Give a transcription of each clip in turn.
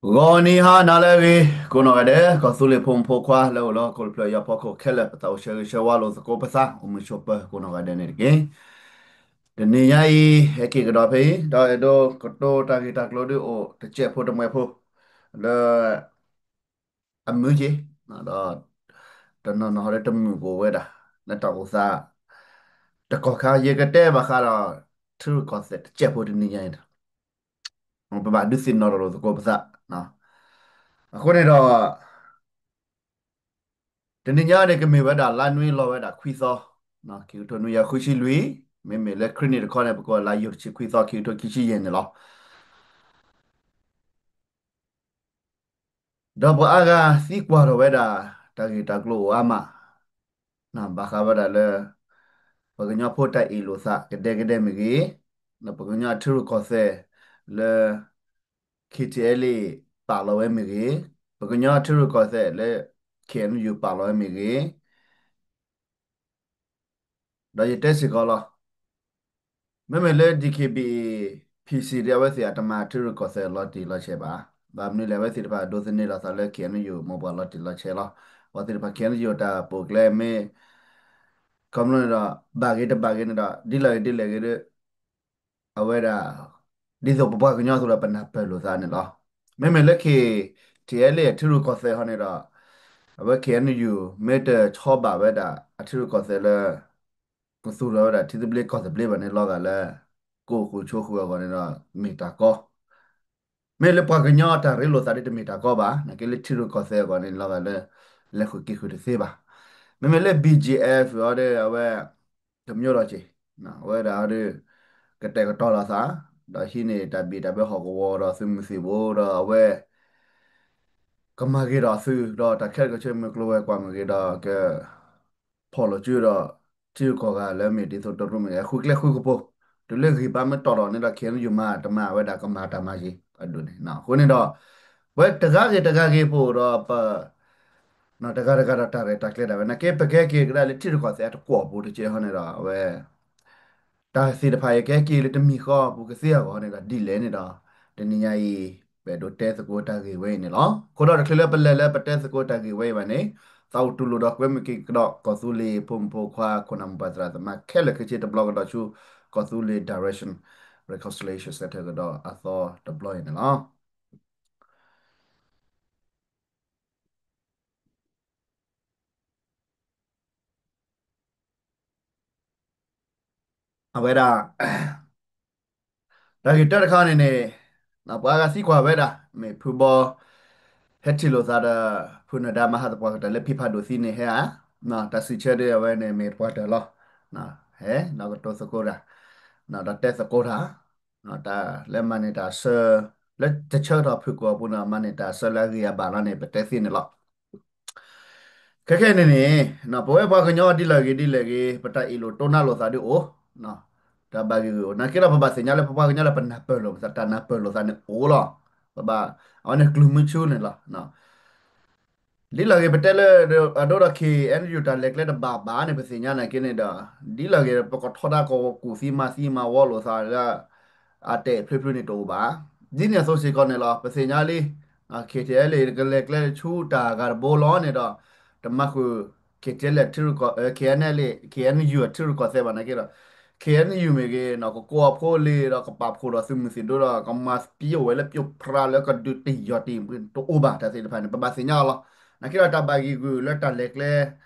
ဂီၤနံၤဟါနၤလၢအဂ့ၤ ကိးနီၢ်ဂၤဒဲး ကီၢ်သူလ့ၤဖိမုၣ်ဖိခွါလၢအိၣ်လၢဟီၣ်ခိၣ်တဖျၢၣ်အံၤအဖီခိၣ်ခဲလၢာ် ပသးအိၣ်ဆၢဂ့ၤဆၢဝါလိာ်သကိးပသး အိၣ်မုာ်ဆိးပၢၤကိးနီၢ်ဂၤဒဲးန့ၣ်တက့ၢ်. တနံၤညါအံၤ ဟဲက့ၤကဒီးဖဲအံၤ ဒီးအဲၣ်ဒိးကတိၤတၢ်ဂ့ၢ်တၢ်ကျိၤဒုးအိၣ်တစဲးဖိတမှဲၤဖိ လၢ အမုာ်က့ၤ ဒီး တနီၤနီၤဟီဒီးတမုာ်ကအိၣ်ဝဲဒၣ် လၢတၢ်အိၣ်သး တကီၢ်ခါ ယကတဲဘၣ်ဃးဒီး ထံရူၢ်ကီၢ်သဲးတစဲးဖိတနံၤညါအံၤ ပဘၣ်ဒုးသ့ၣ်နီၣ်ထီၣ်လိာ်သကိးပသး အဃိန့ၣ်ဒီး တနံၤညါန့ၣ် ကမ့ၢ်ဝဲဒၣ်လါနွံလီၤဝဲဒၣ်ခွံသီ ခံကထိနွံကယၤဃုဆံလွံၢ်, မ့မ့ၢ်လၢခရံာ်နံၣ်တခီန့ၣ် ပကိးလါယူၤတဆံခွံသီ ခံကထိခံဆံယဲၢ်န့ၣ်လီၤ. ဒီးပှၤအါဂၤသံကွၢ်ထီၣ်ဝဲဒၣ် တၢ်ဂ့ၢ်တၢ်ကျိၤအိၣ်အါမး ဘၣ်ဃးဝဲဒၣ်လၢ ပှၤကညီဖိတၢ်အ့ၣ်လိာ်သးကဒဲကဒဲမ့ၢ်ဂ့ၤ, ဒီးပှၤကညီအထံရူၢ်ကီၢ်သဲးလၢ KTLA ပာ်လီၤဝဲမ့ၢ်ဂ့ၤ, ပှၤကညီအထံရူၢ်ကီၢ်သဲးလၢ KNU ပာ်လီၤဝဲမ့ၢ်ဂ့ၤ, ဒီးယတဲစ့ၢ်ကီးလီၤ. မ့မ့ၢ်လၢ DKBA PC ဒီးအဝဲသ့ၣ်အတမၤထံရူၢ်ကီၢ်သဲးလီၤတံၢ်လီၤဆဲးဘၣ်. ဘၣ်မနုၤလဲၣ် အဝဲသ့ၣ်တဖၣ်ဒိးသန့ၤလီၤသးလၢ KNU မ်ပှၤလီၤတံၢ်လီၤဆဲးလီၤ. ပှၤသ့ၣ်တဖၣ် KNU တၢ်ပိာ်ကျဲမ့ၢ် ခီဖျိန့ၣ်ဒီး ဘၣ်ဂ့ၤတဘၣ်ဂ့ၤန့ၣ်ဒီး ဒ်လဲၣ်ဂ့ၤဒ်လဲၣ်ဂ့ၤဒီး အဝဲဒၣ် ဒ်သိးပပှၤကညီအသိးဒီးပနၢ်ပၢၢ်လိာ်သးန့ၣ်လီၤ. မ့မ့ၢ်လၢ KTLA အထံရူၢ်ကီၢ်သဲးဟီန့ၣ်ဒီး အဝဲ KNU မ့ၢ်တဆီဘၣ်ဝဲဒၣ်အထံရူၢ်ကီၢ်သဲးလၢ ကသူၣ်ထီၣ်ဝဲဒၣ်ထံသဘျ့ကီၢ်သဘျ့ဘၣ်န့ၣ် လီၤဂာ်လၢ ကအိၣ်ဃုာ်ဆိးဃုာ်အဂီၢ်န့ၣ်ဒီး မ့ၢ်တၢ်ကီ မ့ၢ်လၢပှၤကညီတၢ်ရ့လိာ်သးဒ်တမ့ၢ်တၢ်ကီဘၣ်, နာ်က့လၢထံရူၢ်ကီၢ်သဲးအဂီၢ်န့ၣ် လီၤဂာ်လၢ လဲၤဃုာ်က့ၤဃုာ်တသ့ဘၣ်. မ့မ့ၢ်လၢ BGF အီၤဒီး အဝဲ တမျိုးဒီးက့ၤ အဝဲဒၣ်အီၤဒီး ကတဲာ်ကတီၤလိာ်သး ဒီးဟံးန့ၢ်တၢ်ဘံၣ်တၢ်ဘၢဟီၣ်ကဝီၤဒီးသုးမုၢ်သံၣ်ဘိ ဒီးအဝဲ ကမၤဂ့ၤဒီးသုး ဒီးတၢ်ခဲလၢာ်ခဲဆ့မ့ၢ်ကျိၤဝဲၤကွာ်မ့ၢ်ဂ့ၤဒီး က ဖီၣ်လိာ်စုဒီး ထံဂုၤကီၢ်ဂၤလၢမ့ၢ်ဒ်သိးတရူးမ့ၢ်ဂ့ၤ ဃုကျဲဃုကပူၤ တုၤလၢဂံၢ်ဘါမ့ၢ်တီၢ်ထီၣ်န့ၣ်ဒီး KNU မၤတမၤဝဲဒၣ်ကမၤတၢ်မၤယံၤအဒိၣ်န့ၣ် အဃိန့ၣ်ဒီး ပဝဲတဂၤဂ့ၤတဂၤဂ့ၤပအိၣ်ဒီးပ တဂၤတဂၤဒီးတၢ်ရဲၣ်တၢ်ကျဲၤဒၣ်ဝဲ နာ်က့ပကဟဲက့ၤကဒါလၢထံရူၢ်ကီၢ်သဲးအတကွီၢ်ပူၤတက့ၢ်ဟီန့ၣ်ဒီး အဝဲ တၢ်သ့ၣ်တဖၣ်အံၤကဟဲက့ၤလၢတမံၤဃီပူၤကသ့အဂီၢ်န့ၣ်ဒီး ဒ်လဲၣ်န့ၣ်ဒီး တနံၤညါအံၤ ပအဲၣ်ဒိးတဲသကိးတၢ်ဂ့ၢ်ဝဲအံၤန့ၣ်လီၤ. အဃိဒီးတချုးလၢပလဲၤလၢပတဲသကိးတၢ်ဂ့ၢ်ဝဲအံၤဘၣ်န့ၣ် သးအိၣ်တူၢ်လိာ်ဒီးကွဲမုာ်က့ၤကဒီး ကီၢ်သူလ့ၤဖိမုၣ်ဖိခွါ ခိၣ်နၢ်မိၢ်ပၢ်သရၣ်သမါခဲလၢာ်ခဲဆ့တဘျီကဒီးဆူ ကီၢ်သူလ့ၤ Direction Reconciliation Center ကဒီးအသီတဘျီအံၤန့ၣ်လီၤ. အဝဲဒၣ် တၢ်ဂ့ၢ်တၢတခါန့ၣ်န့ၣ် ပှၤဂၤသံကွၢ်ဝဲဒၣ် မ့ၢ်ဖုဘီ ဟဲထံၣ်လိာ်သးဒီး ဖုနၢၤဒါမၤဟးသပှၢ်ကတၢၢ်လၢဖံဖးဒိၣ်သံန့ၣ်ဟဲဧါ, တၢ်စံးဆၢဒ်အဝဲန့ၣ်မ့ၢ်တပှၢ်တၢၢ်လီၤ. ဟဲ ဒီးကတိၤသကိးတၢ် ဒီးတဲသကိးတၢ် တၢ်လၢမၤန့ၢ်တၢ်ဆၢ လၢတဆၢကတီၢ်ဖုၣ်ကိာ်အပူၤန့ၣ် မၤန့ၢ်တၢ်ဆၢလၢအဂ့ၤအဘၣ်လီၤန့ၣ် ပတဲသ့န့ၣ်လီၤ. ခဲခဲန့ၣ်န့ၣ် ပဝဲပှၤကညီဒ်လဲၣ်ဂ့ၤဒ်လဲၣ်ဂ့ၤ ပတၢ်အ့ၣ်လိာ်တိၢ်နါလိာ်သးဒ်အိၣ် တၢ်ဘၣ်ဂံၢ်ဂုာ်အိၣ် နာ်က့ဒီးပဘၣ်သ့ၣ်ညါလၢပပှၤကညီလၢပနၢ်ပၢၢ်လိာ်ပသး တၢ်နၢ်ပၢၢ်လိာ်သးန့ၣ်အိၣ်လီၤ. ပဘၣ် အဝဲန့ၣ်ကျူၢ်မုဆူန့ၣ်လီၤ. ဒ်လဲၣ်ဂ့ၤ ပတဲလၢ အဒိဒီး KNU တၢ်လဲၤကျဲတဘၣ်ဘၣ်န့ၣ် ပသ့ၣ်ညါနာ်က့န့ၣ်ဒီး ဒ်လဲၣ်ဂ့ၤ ပကထီဒါကဝီၤကူၣ်သံမၤသံမၤဝီလိာ်သးလၢ အတဲာ်ဖျုးဖျုးန့ၣ်တအိၣ်ဘၣ်. ဒ်န့ၣ်အသိးစ့ၢ်ကီးန့ၣ်လီၤ ပသ့ၣ်ညါလံ KTLA ကလဲၤကျဲဆူတၢ်ဂၤတဘိလီၤန့ၣ်ဒီး တမၤဃုာ် KTLA ထံရူၢ်ကီၢ် KNLA KNU အထံရူၢ်ကီၢ်သဲးဘၣ်နာ်က့ဒီး KNU မ့ၢ်ဂ့ၤ ကကိးအဖိလံၤဒီးကပာ်ဖှိၣ်ဒီးသုးမုၢ်သံၣ်ဒိဒီး ကမၤပျီဝဲလၢပျီဖြးလၢကဒုးတယီၤတံၢ်တအိၣ်ဘၣ် တၢ်သ့ၣ်တဖၣ်န့ၣ် ပဘၣ်သ့ၣ်ညါအီၤလီၤ. နာ်က့ဒီးတၢ်ဘၣ်ဂံၢ်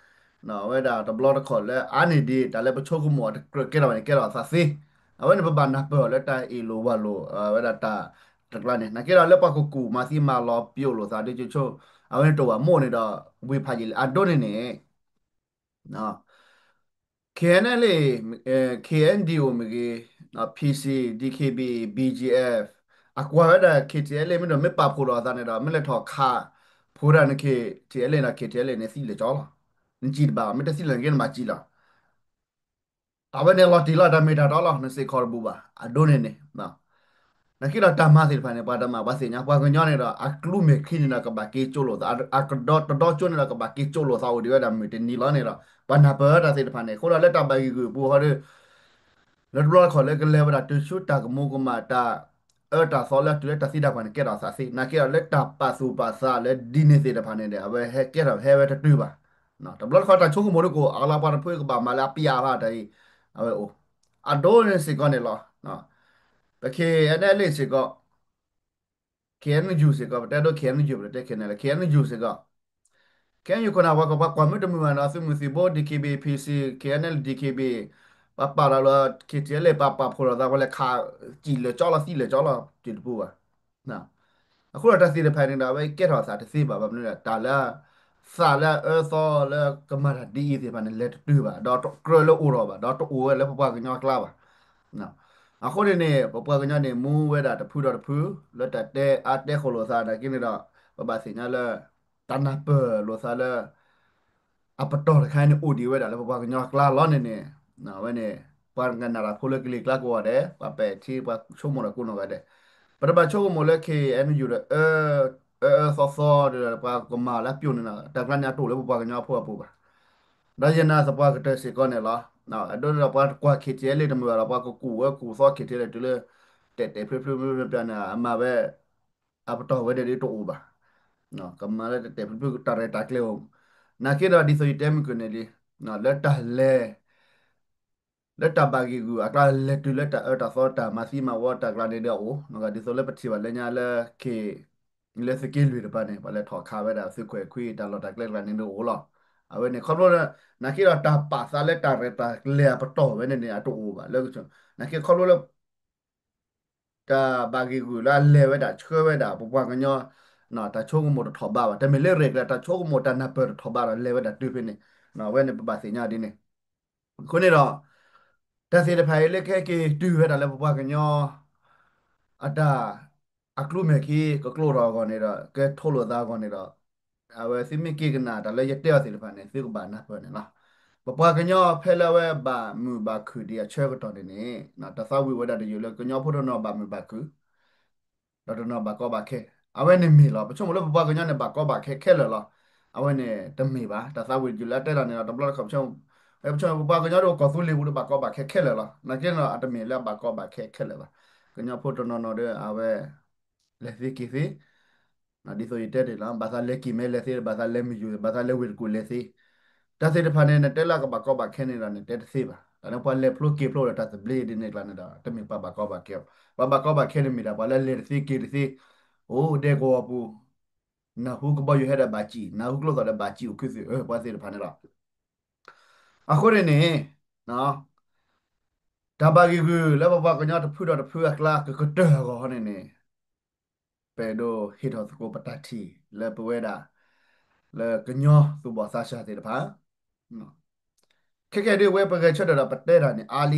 ဂုာ်လၢတၢ်လဲၤကျဲ ဝဲဒၣ်တဘျီတခီၣ်လၢအါန့ၢ်ဒံး တၢ်လၢပဆိကမိၣ်အတကြၢးကဲထီၣ်ဘၣ်န့ၣ် ကဲထီၣ်အသးသ့. အဝဲန့ၣ်ပဘၣ်နၢ်ပၢၢ်အီၤလၢတၢ်အ့ၣ်လိာ်ဝၤလိာ် ဝဲဒၣ်တၢ်တကျါန့ၣ် နာ်က့ဒီးလၢပှၤကကူၣ်မၤသံမၤလီၤပျီလိာ်သးဒ်ကၠိ အဝဲန့ၣ်တအိၣ်ဘၣ်မိၢ်န့ၣ်ဒီး ဝ့ၢ်ဖးယံာ်လံ အဒိန့ၣ်န့ၣ် KNLA KNDO မ့ၢ်ဂ့ၤ PC DKBA BGF အကွၢ်ဝဲဒၣ် KTLA မ့ၢ်ဒီးမ့ၢ်ပာ်ဖှိၣ်ဒီးအသးန့ၣ်ဒီး မ့ၢ်လဲၤထီၣ်ခးဖိတၢ်န့ၣ် KTLA ဒီး KTLA န့ၣ်သံလၢာ်ကၠီလီၤ. နစံၣ်တဘၣ် မ့ၢ်တသံလၢာ်န့ၣ်က့နဘၣ်စံၣ်လီၤ. အဝဲန့ၣ်လီၤတံၢ်လီၤ တၢ်မ့ၢ်တၢ်တီလီၤ နစ့ၢ်ကီးတဘူၣ်ဘၣ် အဒိန့ၣ်န့ၣ် နာ်က့ဒီးတၢ်မၤသ့ၣ်တဖၣ်န့ၣ် ပှၤတမၤပှၤသ့ၣ်ညါ ပှၤကညီန့ၣ်ဒီး အကျူမ့ၢ်ခံန့ၣ်ဒီး ကဘၣ်က့ၤကၠိလိာ်သး အကဒီတဒီကၠိန့ၣ်ဒီး ကဘၣ်က့ၤကၠိလိာ်သးအိၣ်ဒံးဝဲဒၣ်မုၢ်တနံၤလီၤန့ၣ်ဒီး ပှၤနၢ်ပၢၢ်တၢ်သ့ၣ်တဖၣ်န့ၣ် အဃိဒီးလၢတၢ်ဘၣ်ဂံၢ်ဂုာ်အပူၤဟီဒီး လၢတဘျီတခီၣ်လၢကလဲၤဝဲဒၣ်တုၤဆူတၢ်ကမူၤကမၣ်တၢ် အၢတၢ်သီလၢအတုၤလၢတၢ်သံတၢ်ပှၢ်န့ၣ် ကဲထီၣ်သးသ့, နာ်က့ဒီးလၢတၢ်ပာ်သူၣ်ပာ်သးလၢဒ်န့ၣ်သ့ၣ်တဖၣ်န့ၣ်ဒီး အဝဲဟဲကဲထီၣ်ဟဲဝဲတတုၤဘၣ်. တဘျီတခီတၢ်ဆိကမိၣ်ဒ်ကအိၣ် အလီၤပှၤတဖုကဘၣ်မၤလၢအပျးဘၣ်တၢ်အံၤ အဝဲအိၣ် အဒိန့ၣ်စ့ၢ်ကီးန့ၣ်လီၤ. ပ K N L A စ့ၢ်ကီး K N U စ့ၢ်ကီး ပတဲဒိ K N U ပတဲ K N L A K N U စ့ၢ်ကီး K N U ခိၣ်နၢ်ဝဲကပှၤကွၢ်မုၢ်တမုာ်ဘၣ်နီၤ သုးမုၢ်သံၣ်ဘိ D K B A P C K N L A D K B A ပှၤပာ်လီၤလၢ K T L A ပှၤပာ်ဖှိၣ်လိာ်သး ပှၤလဲၤခးစံၣ်လၢာ်ကၠီလီၤ သံလၢာ်ကၠီလီၤ တပူၤဘၣ်. အဃိဒီးတၢ်သ့ၣ်တဖၣ်န့ၣ်ဒီး အဝဲကဲထီၣ်သးတသ့ဘၣ် ဘၣ်မနုၤလဲၣ် တၢ်လၢ သးလၢအအၢသီလၢကမၤတၢ်ဒ်အံၤသ့ၣ်တဖၣ်န့ၣ် လဲၤတတုၤဘၣ် ဒီးကြၢးလၢအိၣ်ထီၣ်ဘၣ် ဒီးတအိၣ်ဝဲလၢပပှၤကညီအကျါဘၣ်. အဃိန့ၣ်န့ၣ် ပပှၤကညီန့ၣ် မူဝဲဒၣ်တဖုဒီးတဖု လၢတၢ်တဲအါတဲဃီလိာ်သးနာ်က့န့ၣ်ဒီး ပဘၣ်သ့ၣ်ညါလၢ တၢ်နၢ်ပၢၢ်လိာ်သးလၢ အပတီၢ်တခါအံၤန့ၣ် အိၣ်ဒံးဝဲဒၣ်လၢပပှၤကညီအကျါလီၤန့ၣ်န့ၣ် အဝဲန့ၣ် ပှၤကနၣ်တၢ်ဖိလၢကလံၤကျါကိးဂၤဒဲး ပှၤပဲာ်ထံ ပှၤဆိကမိၣ်တၢ်ကိးနီၢ်ဂၤဒဲး ပတဘၣ်ဆိကမိၣ်လၢ K N U ဒီး အၢအၢသီသီဒီး ပှၤကမၤလၢပျိာ်န့ၣ်ဒီး တၢ်ကျါန့ၣ်အတအိၣ်လၢပပှၤကညီဖိအပူၤဘၣ်. ဒီးယနာ်သပှၢ်ကတၢၢ်စ့ၢ်ကီးန့ၣ်လီၤ. အဒိဒီးပှၤတကွၢ် K T L A တမုာ်ဘၣ်ဒီး ပှၤကကူၣ်ဝဲကူၣ်သီ K T L A တုၤလၢ တဲာ်တဲာ်ဖျုးဖျုးမ့ၢ်ပျၢ်န့ၣ် အမၤဝဲ အပတီၢ်ဝဲဒၣ်ဒ်တအိၣ်ဘၣ်. ကမၤလၢတဲာ်တဲာ်ဖျုးဖျုးတၢ်ရဲၣ်တၢ်ကျဲၤအိၣ် နာ်က့ဒီးဒ်သိးယတဲမုၢ်ကၢၢ်န့ၣ်လံ လၢတၢ်လဲၤ လၢတၢ်ဘၣ်ဂံၢ်ဂူာ်အကျါ လဲၤတုၤလၢတၢ်အၢတၢ်သီတၢ်မၤသံမၤဝီတၢ်ကျါန့ၣ်ဒီးအိၣ် ဒ်သိးလၢပထံၣ်ဘၣ်လၢညါလၢ က့ၤ လၢသုးက့လွံၢ်တပၤန့ၣ် ပှၤလဲၤထီၣ်ခးဝဲဒၣ်သုးခွဲးခွံတၢ်လီၢ်တၢ်ကျဲတကျါန့ၣ်ဒီးအိၣ်လီၤ. အဝဲန့ၣ်ခီဖျိလၢ နာ်က့ဒီးတၢ်ပာ်သးလၢတၢ်ရဲၣ်တၢ်ကျဲၤအပတီၢ်ဝဲန့ၣ်န့ၣ် အတအိၣ်ဘၣ်လၢ နာ်က့ခီဖျိလၢ တၢ်ဘၣ်ဂံၢ်ဂူာ်လၢအလဲၤဝဲဒၣ်ဆှၢဝဲဒၣ်ပပှၤကညီ တၢ်ဆိကမိၣ်တထီၣ်ဘးဘၣ် တမ့ၢ်လၢရဲၣ်ကျဲၤတၢ်ဆိကမိၣ်တၢ်နၢ်ပၢၢ်တထီၣ်ဘးဒီးလဲၤဝဲဒၣ်တုၤဖဲန့ၣ် အဝဲန့ၣ်ပဘၣ်သ့ၣ်ညါဒ်န့ၣ် အဃိန့ၣ်ဒီး တၢ်သ့ၣ်တဖၣ်အံၤလၢကဟဲက့ၤတုၤဝဲဒၣ်လၢပပှၤကညီ အတၢ် အကျိၤမဲာ်ခံကကျိးထီၣ်အဂီၢ်န့ၣ်ဒီး ကဲထီၣ်လိာ်သးအဂီၢ်န့ၣ်ဒီး အဝဲသုမ့ၢ်က့ၤကနၣ်တၢ်လၢယတဲအီၤသ့ၣ်တဖၣ်န့ၣ် သုကဘၣ်နၢ်ပၢၢ်န့ၣ်လီၤ. ပပှၤကညီဖဲလၢအဝဲဘၣ်မုာ်ဘၣ်ခုၣ်ဒံးအဆၢကတီၢ်န့ၣ်န့ၣ် တၢ်သးဝံၣ်ဝဲဒၣ်တယုၢ်လၢကညီဖိတနီၤဘၣ်မုာ်ဘၣ်ခုၣ် ဒီးတနီၤဘၣ်ကီဘၣ်ခဲ အဝဲန့ၣ်မ့ၢ်လီၤ. ပဆိကမိၣ်လၢပပှၤကညီန့ၣ်ဘၣ်ကီဘၣ်ခဲခဲလၢာ်လီၤ. အဝဲန့ၣ်တမ့ၢ်ဘၣ်. တၢ်သးဝံၣ်တယုၢ်လၢအတဲတၢ်န့ၣ်ဒီး တဘျီတခီၣ် ပဆိကမိၣ် ပှၤကညီဒ်ကီၢ်သူလ့ၤပူၤဒီးဘၣ်ကီဘၣ်ခဲခဲလၢာ်လီၤ. နာ်က့န့ၣ်ဒီး အတမ့ၢ်လၢအဘၣ်ကီဘၣ်ခဲခဲလၢာ်ဘၣ်. ကညီဖိတနီၤနီၤဒီး အဝဲ လဲၤသ့က့ၤသ့ ဒ်သိးယတဲတ့ၢ်လီၤ. ဘၣ်သးလဲၤက့ၤမ့ၢ်လဲၤသ့, ဘၣ်သးလဲၤမုာ်ယူၤ, ဘၣ်သးလဲၤဝ့ၢ်တကူၣ်လဲၤသ့. တၢ်သ့ၣ်တဖၣ်န့ၣ် နတဲလၢကဘၣ်ကီဘၣ်ခဲန့ၣ်ဒီး နတဲတသ့ဘၣ်. တၢ်န့ၣ်ပှၤလဲၤဖျိက့ၤဖျိဒီးတၢ်သဘျ့ဒ်န့ၣ်ကျါန့ၣ်ဒီး တမ့ၢ်ပှၤဘၣ်ကီဘၣ်ခဲဘၣ်. ပှၤဘၣ်ကီဘၣ်ခဲန့ၣ်မ့ၢ်ဒၣ် ပှၤလၢလဲၤတသ့က့ၤတသ့, အိၣ်ဒဲကဝီၤပူၤ, နၢ်ဟူကဘီယူၤဟဲဒီးဘၣ်စံၣ်, နၢ်ဟူကျိသီၣ်ဒီးဘၣ်စံၣ်အိၣ်ခုသ့ၣ်ဧၢ, ပှၤသ့ၣ်တဖၣ်န့ၣ်လီၤ. အဃိန့ၣ်န့ၣ် တၢ်ဘၣ်ဂံၢ်ဂူာ်လၢပပှၤကညီတဖုဒီးတဖုအကျါကကတၢၢ်အဂီၢ်န့ၣ်န့ၣ် ပအဲၣ်ဒိးဟ့ၣ်ထီၣ်သကိးပတၢ်ထံၣ်လၢပဝဲဒၣ် လၢကညီသူၣ်ဘီၣ်သးစၢ်သ့ၣ်တဖၣ် ခဲကဲဒ်ဝဲပဂဲၤဆၢထၢၣ်ဒီးပတဲတၢ်န့ၣ်အါလ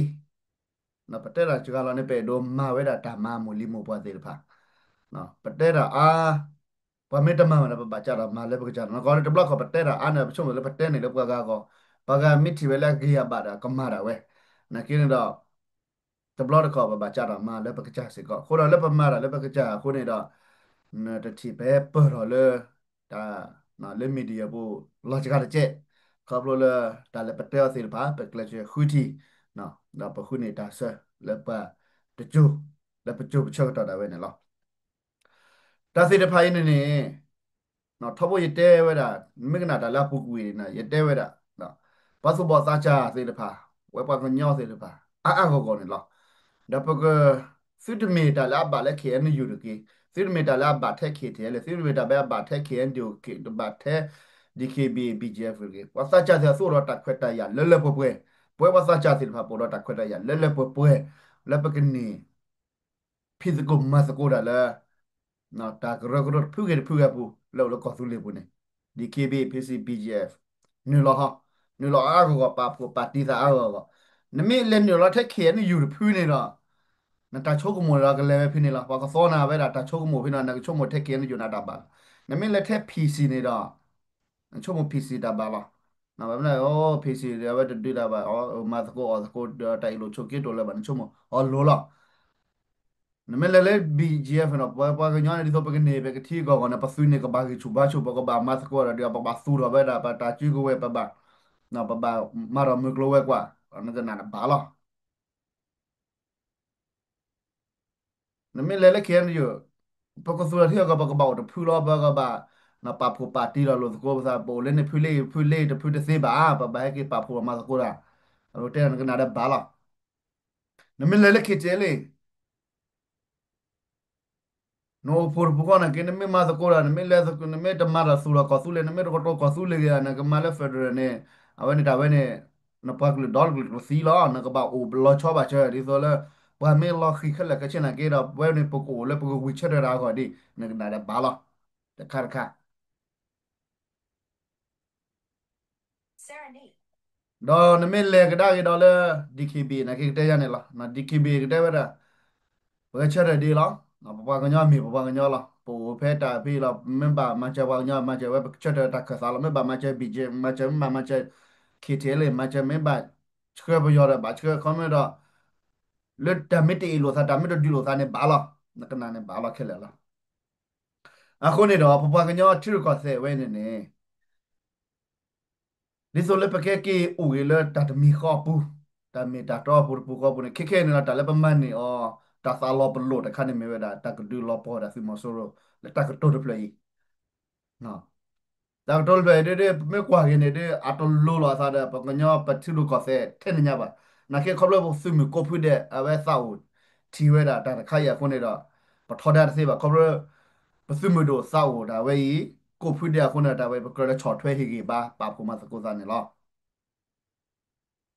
ံ. ပတဲတၢ်စှၤလီၤန့ၣ် ပအဲၣ်ဒိးမၤဝဲဒၣ်တၢ်မၤမိၢ်လံၤမိၢ်ပှၢ်သ့ၣ်တဖၣ်. ပတဲတၢ်အါ, ပှၤမ့ၢ်တမၤဘၣ်ဒီး ပဘၣ်ကးထီၣ်မၤလၢပကစၢ်နီၤ. ကီးလၢတဘျီခီၣ်ပတဲတၢ်အါန့ၣ် ပဆိကမိၣ်လၢပတဲန့ၣ်လၢပှၤဂၤအဂီၢ်, ပှၤဂၤမ့ၢ်ထံၣ်ဝဲလၢအဂ့ၤအဘၣ်ဒီး ကမၤဒၣ်ဝဲ. နာ်က့န့ၣ်ဒီး တဘျီတခီၣ်ပဘၣ်ကးထီၣ်မၤလၢပကစၢ်စ့ၢ်ကီး. အဃိဒီးလၢပမၤတၢ်လၢပကစၢ်အဃိန့ၣ်ဒီး နတထံၣ်ပဟဲပၢၢ်ထီၣ်လၢ တၢ် လၢ media ပူၤ လီၤစှၤတကဲး, ခီဖျိလၢ တၢ်လၢပတဲအီၤသ့ၣ်တဖၣ် ပကျဲးစၢးဃုထံၣ်, ဒီးပဃုန့ၢ်တၢ်ဆၢလၢပှၤတကၠိ, လၢပကၠိပဆၢကတီၢ်ဒၣ်ဝဲန့ၣ်လီၤ. တၢ်သ့ၣ်တဖၣ်အံၤန့ၣ်န့ၣ် ထီဘိယတဲဝဲဒၣ် မ့ၢ်ကနၣ်တၢ်လၢအပူၤကွံာ်န့ၣ် ယတဲဝဲဒၣ် ပှၤသူၣ်ဘီၣ်သးစၢ်သ့ၣ်တဖၣ်, ဝဲပှၤကညီသ့ၣ်တဖၣ် အါအါဂီၢ်ဂီၢ်န့ၣ်လီၤ. ဒီးပက သုတမ့ၢ်တၢ်လၢအဘၣ်လၢ K N U တဂ့ၤ, သုတမ့ၢ်တၢ်လၢအဘၣ်ထဲ K T L, သုတမ့ၢ်တၢ်လၢအဘၣ်ထဲ K N D O, တဘၣ်ထဲ D K B A, B G F တဂ့ၤ. ပှၤသးစၢ်သ့ၣ်အသိးဒီးတၢ်ခွဲးတၢ်ယာ်လၢလၢပှဲၤပှဲၤ, ပဝဲပှၤသးစၢ်သ့ၣ်တဖၣ် ပအိၣ်ဒီးတၢ်ခွဲးတၢ်ယာ်လၢလၢပှဲၤပှဲၤ လၢပကန့ၢ် ဖံးသကိးမၤသကိးတၢ်လၢ တၢ်ကရၢကရိတဖုဂ့ၤတဖုဂ့ၤအပူၤ လၢအိၣ်လၢကီၢ်သူလ့ၤပူၤန့ၣ် D K B A, P C, B G F နုာ်လီၤဟီ, နုာ်လီၤအါဂီၢ်ဂီၢ် ပာ်ဖှိၣ်ပာ်တံၢ်သးအါဂီၢ်ဂီၢ်. နမ့ၢ်လဲၤနုာ်လီၤထဲ K N U တဖုန့ၣ်ဒီး နတၢ်ဆိကမိၣ်ဒီးကလဲၤဝဲဖဲန့ၣ်လီၤ. ပှၤကသီနၤဝဲဒၣ်တၢ်ဆိကမိၣ်ဖဲန့ၣ် နကဆိကမိၣ်ထဲ K N U န့ၣ်တၢ်ဘၣ်လီၤ. နမ့ၢ်လဲၤထဲ P C န့ၣ်ဒီး နဆိကမိၣ် P C တၢ်ဘၣ်လီၤ. ဘၣ်မနုၤလဲၣ် P C အဝဲတဒုးတၢ်ဘၣ် မၤသကိးအီၣ်သကိးဒီးတၢ်အ့ၣ်လိာ်ဆိးက့တအိၣ်လၢၤဘၣ် နဆိကမိၣ်အီၤလိၤလီၤ. နမ့ၢ်လဲၤလၢ B G F န့ၣ်ဒီး ပပှၤကညီန့ၣ် ဒ်သိးပကန့ၢ်ပကထံအဂီၢ်ဂီၢ်န့ၣ် ပသုးန့ၣ်ကဘၣ်ဂံၢ်ဆူၣ်ဘါဆူၣ် ပကဘၣ်မၤသကိးဒီး ပဘၣ်သူၣ်ထီၣ်ဝဲဒၣ် ပတၢ်စုကဝဲၤ ပဘၣ် ပဘၣ်မၤထီၣ်မုၢ်ကျိၤဝဲၤကွာ် နကနၣ်တဘၣ်လီၤ. နမ့ၢ်လဲၤလၢ KNU ပကသူၣ်ထီၣ်ထံအဂီၢ် ပကဘၣ်အိၣ်တဖုလီၤ, ပကဘၣ်ပာ်ဖှိၣ်ပာ်တံၢ်လီၤလိာ်သကိးပသး, ပအိၣ်လၢန့ၣ်ဖုလ့ၢ်ဖုလ့ၢ်တဖုတသ့ဘၣ်, ပဘၣ်ဟဲက့ၤပာ်ဖှိၣ်မၤသကိးတၢ်, အဝဲတဲနကနၣ်ဒီးဘၣ်လီၤ. နမ့ၢ်လဲၤလၢ KTLA နအိၣ်ဖှိၣ်တပူၤဃီန့ၣ်က့ နမ့ၢ်မၤသကိးတၢ် နမ့ၢ်လဲၤသကိး နမ့ၢ်တမၤတၢ်သူၣ်ထီၣ်ကီၢ်သူလ့ၤ နမ့ၢ်တကတိၤကီၢ်သူလ့ၤဂ့ၤ နကမၤလၢ federal န့ၣ် အဝဲန့ၣ်တၢ်ဝဲန့ၣ် နပှၤကလုာ်ဒီကလုာ်ကသံလီၤ, နကဘၣ်အိၣ်လီၤဆီဘၣ်ဆၢ ဒ်သိးလၢ ပှၤမ့ၢ်လီၤဃံၤခဲလၢာ်ခဲဆ့န့ၣ်က့ဒီး ဝဲန့ၣ်ပကအိၣ်လၢပကဝံၤဆၢထၢၣ်တၢ်အဂီၢ်ဒ် နကနၣ်ဒီးဘၣ်လီၤ. တခါတခါ ဒီးနမ့ၢ်လဲၤကဒါက့ၤဒီးလၢ DKB န့ၣ်က့ကတဲယၤန့ၣ်လီၤ. DKB ကတဲဝဲဒၣ် ပကဆၢထၢၣ်ဒ်လီၤ. ပပှၤကညီမ့ၢ်ပပှၤကညီလီၤ. ပအိၣ်ဖဲတၢ်ဖံးလီၤ. မ့ၢ်ဘၣ်မၤစၢၤပှၤကညီ မၤစၢၤဝဲ ပကဆၢထၢၣ်တၢ်ခၢၣ်သးလီၤ. မ့ၢ်ဘၣ်မၤစၢၤ BGF မၤစၢၤ, မ့ၢ်ဘၣ်မၤစၢၤ KTLA မၤစၢၤ, မ့ၢ်ဘၣ်ဆှၢပယီၤဒီး ဘၣ်ဆှၢခီမ့ၢ်ဒီး လၢတၢ်မ့ၢ်တအ့ၣ်လိာ်သး တၢ်မ့ၢ်တဒုးလိာ်သးန့ၣ်ဘၣ်လီၤ. နကနၣ်န့ၣ်ဘၣ်လီၤခဲလၢာ်လီၤ. အဃိန့ၣ်ဒီး ပပှၤကညီထံရူၢ်ကီၢ်သဲးဝဲန့ၣ်န့ၣ် ဒ်သိးလၢပကဲက့ၤအိၣ်ဂ့ၤလၢတၢ်တမံၤဃီအပူၤ, တၢ်မ့ၢ်တၢ်တီအပူၤတပူၤဃီအပူၤန့ၣ် ခဲခဲအံၤန့ၣ်ဒီး တၢ်လၢပမၤန့ၢ်အီၤ တၢ်သးလီၤပလိာ်တခါန့ၣ်မ့ၢ်ဝဲဒၣ် တၢ်ကဒုးလီၤပှီၢ်ဝဲဒၣ်သုးမီၤစိရိၤ လၢတၢ်ကတိၤတဖျၢၣ်အံၤ တၢ်ကတိၤတဖျၢၣ်အံၤဒ် ပမ့ၢ်ကွၢ်က့ၤန့ၣ်ဒ် အတလိၤလိာ်အသးဒီး ပှၤကညီပထံရူၢ်ကီၢ်သဲးထဲန့ၣ်ညါဘၣ်. နာ်က့ခီဖျိပသုးမုၢ်ကိးဖုဒဲး အဝဲသးအိၣ်ထံၣ်ဝဲဒၣ်တၢ်တခါအံၤအဃိန့ၣ်ဒီး ပထီဒါတသ့ဘၣ်. ခီဖျိ ပသုးမုၢ်ဒိၣ်သးအိၣ်ဒၣ်ဝဲအံၤ ကိးဖုဒဲးအဃိန့ၣ်ဒီး တၢ်ဝဲပကြၢးလၢဆီၣ်ထွဲဟ့ၣ်ဂ့ၤဘါ ပာ်ဖှိၣ်မၤသကိးသးန့ၣ်လီၤ.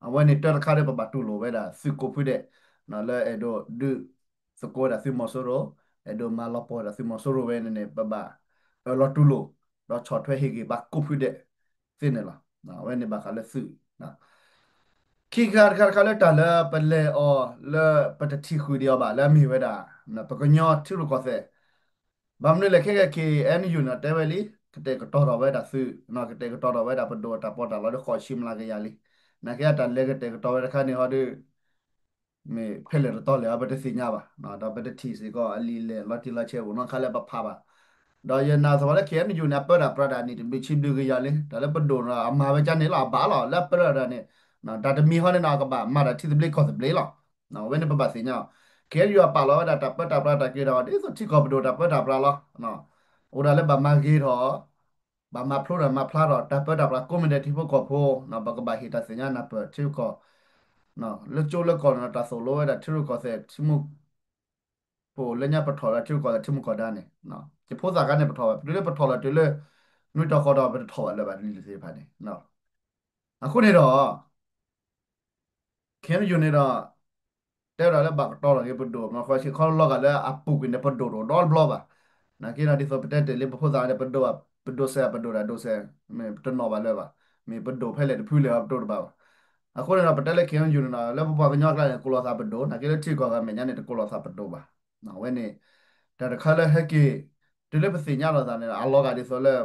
အဝဲန့ၣ်တၢ်တခါဒီး ပဘၣ်တူၢ်လိာ်ဝဲဒၣ်သုးကိးဖုဒဲး လၢအဲၣ်ဒိးဒုးသကိးဝဲဒၣ်သုးမီၤစိရိၤ, အဲၣ်ဒိးမၤလီၤပှီၢ်ဝဲဒၣ်သုးမီၤစိရိၤဝဲန့ၣ်န့ၣ် ပဘၣ်အၢၣ်လီၤတူၢ်လိာ် ဒီးဆီၣ်ထွဲဟ့ၣ်ဂ့ၤဘါကိးဖုဒဲးသ့န့ၣ်လီၤ. အဝဲန့ၣ်ဘၣ်ဃးလၢသုး ခံခါတခါတခါလၢတၢ်လၢပလဲၤအီၤလၢပတထံၣ်ဃုာ်ဒံးအီၤဘၣ် လၢအမ့ၢ်ဝဲဒၣ် ပကညီထံရူၢ်ကီၢ်သဲး ဘၣ်မနုၤလဲၣ် ခဲကဲ KNU န့ၣ်တဲဝဲလံ ကတဲာ်ကတီၤထီၣ်ဝဲဒၣ်သုး ကတဲာ်ကတီၤထီၣ်ဝဲဒၣ်ပဒိၣ်တၢ်ပီးတၢ်လီလၢဃိးဆံမျးကယၤလံ. နာ်က့အတၢ်လဲၤကတဲာ်ကတီၤဝဲတခါန့ၣ်ဟီဒီး မ့ၢ်ဖဲလဲၣ်တတီလဲၣ် ပတသ့ၣ်ညါဘၣ်, ဒီးပတထံၣ်စ့ၢ်ကီးအလံာ်လဲၢ်လီၤတံၢ်လီၤဆဲးအိၣ်နီတခါလၢပဖးဘၣ်. ဒီးယနာ်သပှၢ်လၢ KNU န့ၣ် အပၢတၢ်ပြးတၢ်န့ၣ် တဘျုးဆံဘျုးကယၤလံ. တၢ်လၢပဒိၣ်န့ၣ် အမၤဝဲကန့ၣ်လီၤ အဘၣ်လီၤ လၢအပၢတၢ်န့ၣ် တၢ်တမံၤဟီန့ၣ်ဒီး အကဘၣ်မၤတၢ်ထံသဘျ့ကီၢ်သဘျ့လီၤ. အဝဲန့ၣ်ပဘၣ်သ့ၣ်ညါအီၤ KNU အပာ်လီၤဝဲဒၣ်တၢ်ပၢတၢ်ပြးတၢ်က့ၤဒီး ဒ်သိးထံကီၢ်ပဒိၣ်တၢ်ပၢတၢ်ပြးလီၤ. အိၣ်ဒၣ်လၢဘၣ်မၤဂ့ၤထီၣ် ဘၣ်မၤဖျိထီၣ်မၤဖျါထီၣ် တၢ်ပၢတၢ်ပြးကိးမံၤဒဲးထံဖိကီၢ်ဖိ ပကဘၣ်ဟ့ၣ်တၢ်သ့ၣ်ညါနၢ်ပၢၢ်ထံကီၢ် လၢကၠိလၢကီၢ်န့ၣ်ဒီး တၢ်သိၣ်လိဝဲဒၣ်ထံရူၢ်ကီၢ်သဲးထံမိၢ် ပအိၣ်လၢညါပထီၣ်လၢထံရူၢ်ကီၢ်သဲးထံမိၢ်ကီၢ်ဒါန့ၣ် ယဖိသၣ်ခါန့ၣ်ပထီၣ်ဘၣ် တုၤလၢပထီၣ်လီၤတုၤလၢ နွံတီၤဃီတီၤ ပတထီၣ်ဘၣ်လၢၤဘၣ်လံသ့ၣ်တဖၣ်န့ၣ် အဃိန့ၣ်ဒီး KNU န့ၣ်ဒီး တဲဝဲဒၣ်လၢဘၣ်ကတီၤထီၣ်က့ၤပဒိၣ် မ့ၢ်ဃီဆံးခီလီၤဂာ်လၢအပူၤကွံာ်န့ၣ် ပဒိၣ်တအိၣ်ဒီတဘျီဘၣ်. နာ်က့ဒီးဒ်သိးပတဲတ့ၢ်လံ ပဖိသၣ်န့ၣ် ပဒိၣ်ဘၣ် ပဒိၣ်စဲး ပဒိၣ်တၢ်ဒိၣ်စဲး မ့ၢ်ပတနီၣ်ဘၣ်လၢၤဘၣ်. မ့ၢ်ပဒိၣ်ဖဲလဲၣ်တဖုလဲၣ် ပတိၢ်တဘၣ်ဘၣ်. အဃိန့ၣ်ဒီး ပတဲလၢ KNU န့ၣ်ဒီး လၢပပှၤကညီကျါန့ၣ် ကိးလီၤသးပဒိၣ် နာ်က့လၢထံကီၢ်ဂၤမဲာ်ညါန့ၣ် တကိးလီၤသးပဒိၣ်ဘၣ်. အဝဲန့ၣ် တၢ်တခါလၢဟဲက့ၤ တုၤလၢပသ့ၣ်ညါလီၤသးန့ၣ် အလီၤဂာ်ဒ်သိးလၢ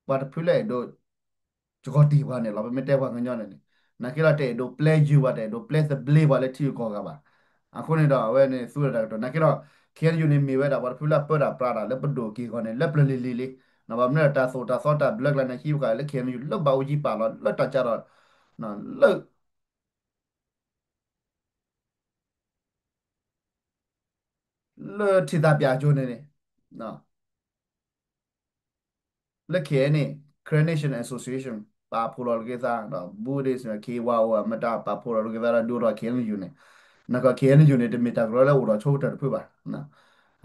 ပှၤတဖုလၢအဲၣ်ဒိး ကဂီၤတံၢ်ပှၤန့ၣ်လီၤ. ပမ့ၢ်တဲပှၤကညီန့ၣ်န့ၣ် နာ်က့ဒီးတအဲၣ်ဒိးပျဲယုၢ်ပှၤ တအဲၣ်ဒိးပျဲသဘျ့ပှၤလၢထံဂုၤကီၢ်ဂၤဘၣ်. အဃိန့ၣ်ဒီး အဝဲန့ၣ်သူဝဲဒၣ်တၢ်ကတိၤ နာ်က့ဒီး KNU န့ၣ်မ့ၢ်ဝဲဒၣ်ပှၤတဖုလၢအပၢတၢ်ပြးတၢ်လၢပဒိၣ်က့ၢ်ဂီၤန့ၣ် လၢပျၢၤလံၤလံၤလံ. ဘၣ်မနုၤဒီးတၢ်သိၣ်တၢ်သီတၢ်ဘျၢကျါန့ၣ် ဟံးဃာ်လၢ KNU လၢဘၣ်အူကၠံပာ်လီၤ လၢတၢ်ကၢ်ဒီး လၢ လၢထံသးပျၢ်ကၠိန့ၣ်န့ၣ် လၢ K N A Karen National Association ပာ်ဖှိၣ်လီၤတက့ၢ်သးဒီး Buddhist န့ၣ် K Y O အမတၤပာ်ဖှိၣ်လီၤတက့ၢ်သးဒီးဒုးအိၣ်ထီၣ် K N U န့ၣ် နက K N U န့ၣ် တမ့ၢ်တၢ်ကရၢလၢအိၣ်ဒီးဆိကတၢၢ်တဖုဘၣ်.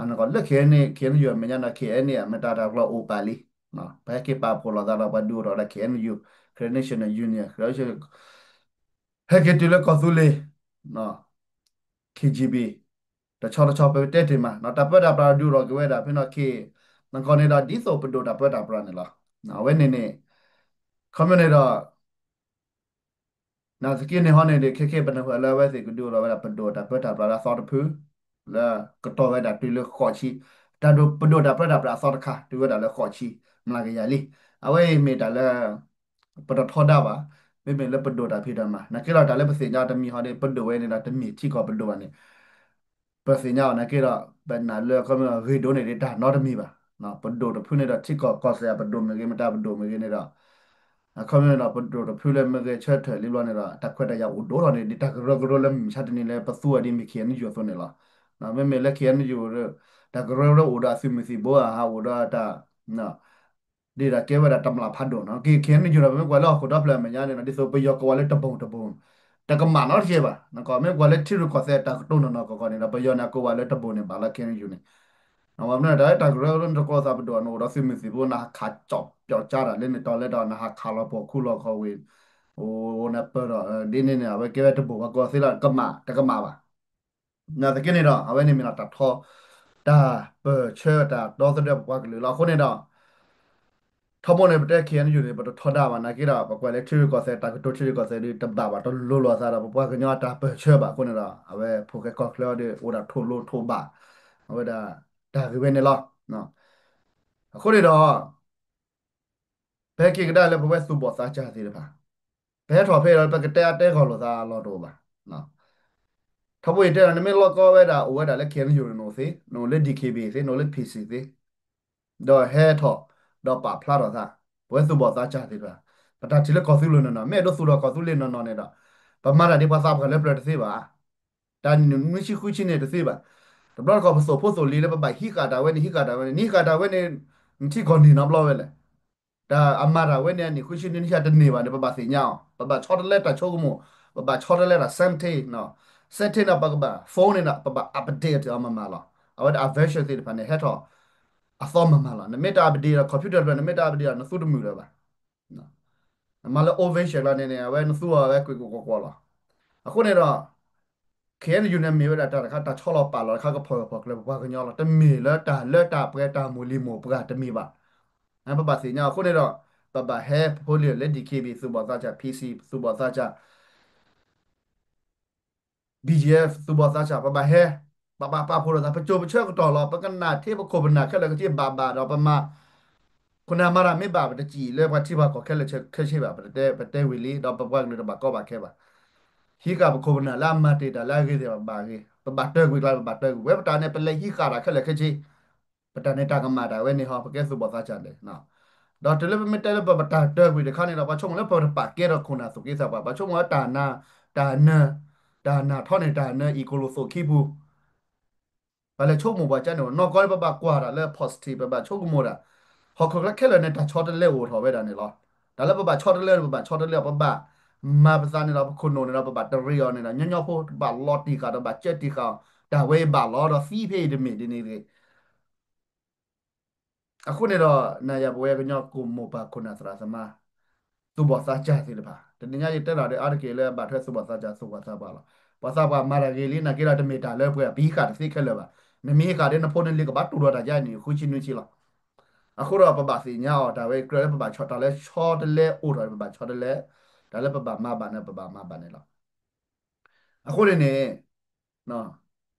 နကလၢ K N A K N U အမဲာ်ညါဒီး K N A အမတၤတၢ်ကရၢအိၣ်ပာ်လံ. ပဟဲက့ၤပာ်ဖှိၣ်လိာ်သးဒီးပှၤဒုးအိၣ်ထီၣ်ဒီး K N U Karen National Union ဟဲက့ၤတုၤလၢကီၢ်သူလ့ၤ K G B တဆီတဆီပတဲတ့ၢ်မး တၢ်ပၢတၢ်ပြးဒုးအိၣ်ထီၣ်က့ၤဝဲဒၣ်ဖဲန့ၣ်က့ နကီၢ်န့ၣ်ဒီးဒ်သိးပဒိၣ်တၢ်ပၢတၢ်ပြးန့ၣ်လီၤ. အဝဲန့ၣ်န့ၣ် ခီမ့ၢ်န့ၣ်ဒီး နာ်သက့န့ၣ်ဟီန့ၣ်ဒီး ခဲကဲပနၢ်ဟူလၢအဝဲသ့ၣ်ကဒုးအိၣ်ထီၣ်ဝဲဒၣ်ပဒိၣ်တၢ်ပၢတၢ်ပြးလၢအသီတဖု လၢကတီၤဝဲဒၣ်တုၤလၢဃိးဆံ တၢ်ဒိးပဒိၣ်တၢ်ပၢတၢ်ပြးအသီတခါ တုၤဝဲဒၣ်လၢဃိးဆံမျးကယၤလံ. အဝဲအံၤမ့ၢ်တၢ်လၢ ပတထီဒါဘၣ်, မ့မ့ၢ်လၢပဒိၣ်တၢ်ဖံးတၢ်မၤ နာ်က့ဒီးတၢ်လၢပသ့ၣ်ညါတမံၤဟီဒီး ပဒိၣ်ဝဲန့ၣ်ဒီးတမ့ၢ်ထံကီၢ်ပဒိၣ်ဘၣ်န့ၣ် ပသ့ၣ်ညါအီၤနာ်က့ဒီး ပနာ်လၢအခီပညီဂ့ၤဒိၣ်န့ၣ်ဒီးတၢ်နီတမံၤဘၣ်. ပဒိၣ်တဖုန့ၣ်ဒီးထံကီၢ်ကီၢ်စဲၣ်အပဒိၣ်မ့ၢ်ဂ့ၤ မတၤပဒိၣ်မ့ၢ်ဂ့ၤန့ၣ်ဒီး အခီပညီန့ၣ်ဒီး ပဒိၣ်တဖုလၢမ့ၢ်ဂဲၤဆၢထၢၣ်လံဘျီန့ၣ်ဒီး တၢ်ခွဲးတၢ်ယာ်အိၣ်ဒိၣ်ထီၣ်န့ၣ် ဒ်တၢ်ကရၢကရိလၢမုၢ်မဆါတနံၤလၢပသူအီၤဒ်မ့ၢ် K N U အသိးန့ၣ်လီၤ. မ့မ့ၢ်လၢ ခ့ၣ်အဲၣ်ယူၣ် တၢ်ကရၢကရိအိၣ်ဒီးအသုးမုၢ်သံၣ်ဘိဧါ ဟးအိၣ်ဒီးတၢ် ဒ်ဒၣ်ကဲဝဲဒၣ်တမျၢ်ဖးဒိၣ်နီၤ. က့ ခ့ၣ်အဲၣ်ယူၣ်ဒီး ပမ့ၢ်ကွၢ်လၢဟီၣ်ခိၣ်ဒီဖျၢၣ်အမဲာ်ညါန့ၣ်နီၤ ဒ်သိးပယီၤကိးဝဲလၢတဘိၣ်တဘိၣ် တကမၣ်နီတစဲးဘၣ်. နကီးမ့ၢ်ကွၢ်လၢထံရူၢ်ကီၢ်သဲးတၢ်ကတိၤနီၢ်နီၢ်ကီၢ်ကီၢ်န့ၣ်ဒီး ပယီၤန့ၣ် အကိးဝဲလၢတဘိၣ်န့ၣ်ဘၣ်လၢ ခ့ၣ်အဲၣ်ယူၣ်န့ၣ် ဝဲမနုၤတၢ်တၢ်ကရၢကရိန့ၣ် တကိးသးပဒိၣ် နအိၣ်ဒီးသုးမုၢ်သံၣ်ဘိ နဟးခးကၠီၣ်ပၠီၣ်ကၠါတၢ်လၢန့ၣ်တီၤလၢဒီး နဟးခးလီၤပှီၢ်ခူလီၤခီၣ်ဝ့ၢ် အိၣ်နပၢၢ်ဒီး ဒ်န့ၣ်န့ၣ် အဝဲကဲဝဲတဘိၣ် ပှၤကိးသ့လီၤ ကမၣ် တကမၣ်ဘၣ်. နာ်သက့န့ၣ်ဒီး အဝဲန့ၣ်မ့ၢ်လီၤတၢ်ထီ တၢ်ပၢၢ်ဆၢတၢ်ဒီသဒၢပပှၤကလုာ်လီၤ. အဃိန့ၣ်ဒီး ထီဘိန့ၣ် ပတဲ ခ့ၣ်အဲၣ်ယူၣ်န့ၣ် ပတထီဒါဘၣ် နာ်သက့ဒီး ပကွၢ်လၢထံရူၢ်ကီၢ်သဲး တၢ်ကတိၤထံရူၢ်ကီၢ်သဲးဒီး တဘၣ်ဘၣ် တလိၤလိာ်အသးဒီး ပပှၤကညီအတၢ်ပၢၢ်ဆၢဘၣ်အဃိန့ၣ်ဒီး အဝဲဖိၣ်ဃဲကီၢ်ချၢအီၤဒီး အိၣ်ဒၣ်ထိၣ်လိထိၣ်ဘၣ် အဝဲဒၣ် တၢ်ဂ့ၢ်ဝဲန့ၣ်လီၤ. အဃိန့ၣ်ဒီး ပဟဲက့ၤကဒါလၢပဝဲသူၣ်ဘီၣ်သးစၢ်သ့ၣ်တဖၣ် ပဟဲထီၣ်ဖဲဒီး ပကတဲအါတဲဂီၢ်လိာ်သးအလီၢ်တအိၣ်ဘၣ်. ထီဘိယတဲဒီး နမ့ၢ်လိၣ်ကီဝဲဒၣ်အိၣ်ဝဲဒၣ်လၢ ခ့ၣ်အဲၣ်ယူၣ်န့ၣ်သ့, နအိၣ်လၢ DKBA သ့, နအိၣ်လၢ PC သ့, ဒီးဟဲထီၣ် ဒီးပာ်ဖျါထီၣ်သး, ပဝဲသူၣ်ဘီၣ်သးစၢ်သ့ၣ်တဖၣ်, ပတၢ်ထံၣ်လၢကီၢ်သူလ့ၤနီၢ်နီၢ်, မ့ၢ်အဲၣ်ဒိးသူၣ်ထီၣ်ကီၢ်သူလ့ၤနီၢ်နီၢ်န့ၣ်ဒီး, ပမၤတၢ်ဒ်ပှၤသးပှၢ်လၢပျၢၤတသ့ဘၣ်. တၢ်နံၣ်နွံဆံဃုဆံန့ၣ်တသ့ဘၣ်. တဘျီတခီၣ်ပသိၣ်ဖိသိၣ်လံၤလၢပဘၣ်ဟံးဃာ်တၢ်ဝဲန့ၣ် ဟံးဃာ်တၢ်ဝဲန့ၣ် နဟံးဃာ်တၢ်ဝဲန့ၣ် နထံကီၢ်န့ၢ်နီတဘျီဝဲလဲၣ်. တၢ်အမၤတၢ်ဝဲန့ၣ် အနံၣ်ဃုဆံနွံဆံတန့ၢ်ဘၣ်န့ၣ် ပဘၣ်သ့ၣ်ညါအီၤ, ပဘၣ်ဆီတလဲတၢ်ဆိကမိၣ်, ပဘၣ်ဆီတလဲတၢ် စဲးထ့ၣ်, စဲးထ့ၣ်န့ၣ် ပကဘၣ် phone န့ၣ်ဒီး ပဘၣ် update အီၤမးမးလီၤ. အဝဲဒၣ်အ version သ့ၣ်တဖၣ်န့ၣ် ဟဲထီၣ်အသီမးမးလီၤ. နမ့ၢ်တ update ဒီး computer တဖျၢၣ် နမ့ၢ်တ update ဒီး နသူတမုာ်လၢၤဘၣ်. နမၤလၢ old version လီၤန့ၣ်န့ၣ် အဝဲနသူအီၤဝဲကွ့ၢ်ကွ့ၢ်ကွီၢ်ကွီၢ်လီၤ. အဃိန့ၣ်ဒီး ခ့ၣ်အဲၣ်ယူၣ်န့ၣ်မ့ၢ်ဝဲဒၣ်တၢ်တခါ တၢ်ဆီလီၤပာ်လီၤတခါ ကဖီၣ်ဂၢၢ်ဖီၣ်ကျၢၤပပှၤကညီလီၤ. တမ့ၢ်လၢတၢ်လၢတၢ်ပှဲၤတၢ်မိၢ်လံၤမိၢ်ပှၢ်တမ့ၢ်ဘၣ်. ပဘၣ်သ့ၣ်ညါအဃိန့ၣ်ဒီး ပဘၣ်ဟဲဖိလံၤလၢ DKB သူၣ်ဘီၣ်သးစၢ်, PC သူၣ်ဘီၣ်သးစၢ် BGF သူၣ်ဘီၣ်သးစၢ် ပဘၣ်ဟဲ, ပဘၣ်ပာ်ဖှိၣ်လိာ်သး ပစိၤပဆၢကတီၢ်လီၤ. ပကနၣ်ထံပခိၣ်ပနၢ်ခဲလၢာ်ခဲဆ့ဘၣ်ဘၣ်ဒီးပမၤ, ခိၣ်နၢ်မၤတၢ်မ့ၢ်ဘၣ် ပတစံးလၢပှၤထံပှၤကီၢ်ခဲလၢာ်ခဲဆ့ဘၣ်. ပတဲဝံၤလံ ဒီးပပှၤကလုာ်တဘၣ်ကီဘၣ်ခဲဘၣ်. ဟံးဃာ်ပခိၣ်ပနၢ်လၢအမၤတ့ၢ်တၢ်လၢအဂ့ၤသ့ၣ်တဖၣ်ဘၣ်ဂ့ၤ, ပဘၣ်တၢၢ်ကွံာ်ကျါ ပဘၣ်တၢၢ်ကွံာ်ဝဲ ပတၢ်န့ၣ် ပလဲၤဟံးဃာ်တၢ်ခဲလၢာ်ခဲဆ့ ပတၢ်န့ၣ်တၢ်ကမၣ်တၢ်ဝဲန့ၣ်ဟီ ပကဲသူၣ်ဘီၣ်သးစၢ်န့ၣ်, ဒီးတုၤလၢပမ့ၢ်တဲလၢပတၢ်တၢၢ်ကွံာ်တခါန့ၣ်ဒီး ပှၤဆိကမိၣ်လၢပတပာ်ကဲထီၣ်ခိၣ်နၢ်သူၣ်က့သးပှၢ်, ပှၤဆိကမိၣ်လၢတၢ်နး, တၢ်နၢ, တၢ်နးထီန့ၣ် တၢ်နၢအံၤကိၣ်လိာ်သိးခံပူၤ ပှၤလဲၤဆိကမိၣ်ပှၤကါန့ၣ် နီၢ်ကီၢ်လၢပဘၣ်ကွၢ်တၢ်လၢ positive ပဘၣ်ဆိကမိၣ်တၢ်, ဟီၣ်ခိၣ်ချၢခဲလၢာ်န့ၣ် တၢ်ဆီတလဲအိၣ်ထီၣ်ဝဲဒၣ်န့ၣ်လီၤ. တၢ်လၢပဘၣ်ဆီတလဲန့ၣ် ပဘၣ်ဆီတလဲအီၤ, ပဘၣ်မၤပသးန့ၣ်ဒီး ပခိၣ်နူာ်န့ၣ်ဒီး ပဘၣ်တရံးအီၤန့ၣ်ဒီး ညီညီဖိ တဘၣ်လီၤတံၢ်ဃာ်ဒီး ဘၣ်ကၢတံၢ်ဃာ်အီၤ, တၢ်ဝဲအံၤဘၣ်လီၤဒီးသံဖဲအံၤတမ့ၢ်ဒ်န့ၣ်တဂ့ၤ အဃိန့ၣ်ဒီး နၤယၤပဝဲကညီကိၣ်မိၢ်ပၢ်ခိၣ်နၢ်သရၣ်သမါ သူၣ်ဘီၣ်သးစၢ်သ့ၣ်တဖၣ်, တနံၤညါယတဲဒၣ်ဒီးအါတက့ၢ်လၢအဘၣ်ထွဲသူၣ်ဘီၣ်သးစၢ်သူၣ်ဘီၣ်သးပှၢ်လီၤ. ပှၤသးပှၢ်မၤတၢ်ဂ့ၤလံ နာ်က့ဒီးတမ့ၢ်တၢ်လၢပှဲၤ ပဟံးဃာ်တသ့ခဲလၢာ်ဘၣ်. နမ့ၢ်ဟံးဃာ်ဒီးနဖိနလံၤကဘၣ်တူၢ်ဒီးတၢ်ယါန့ၣ် ဃုဆံနွံဆံလီၤ. အဃိဒီးပဘၣ်သ့ၣ်ညါအီၤ တၢ်ဝဲကြၢးလၢပဘၣ်ဆီတလဲ ဆီတလဲအိၣ်ထီၣ် ပဘၣ်ဆီတလဲ, တၢ်လၢပဘၣ်မၤဘၣ်န့ၣ် ပဘၣ်မၤဘၣ်န့ၣ်လီၤ. အဃိန့ၣ်န့ၣ်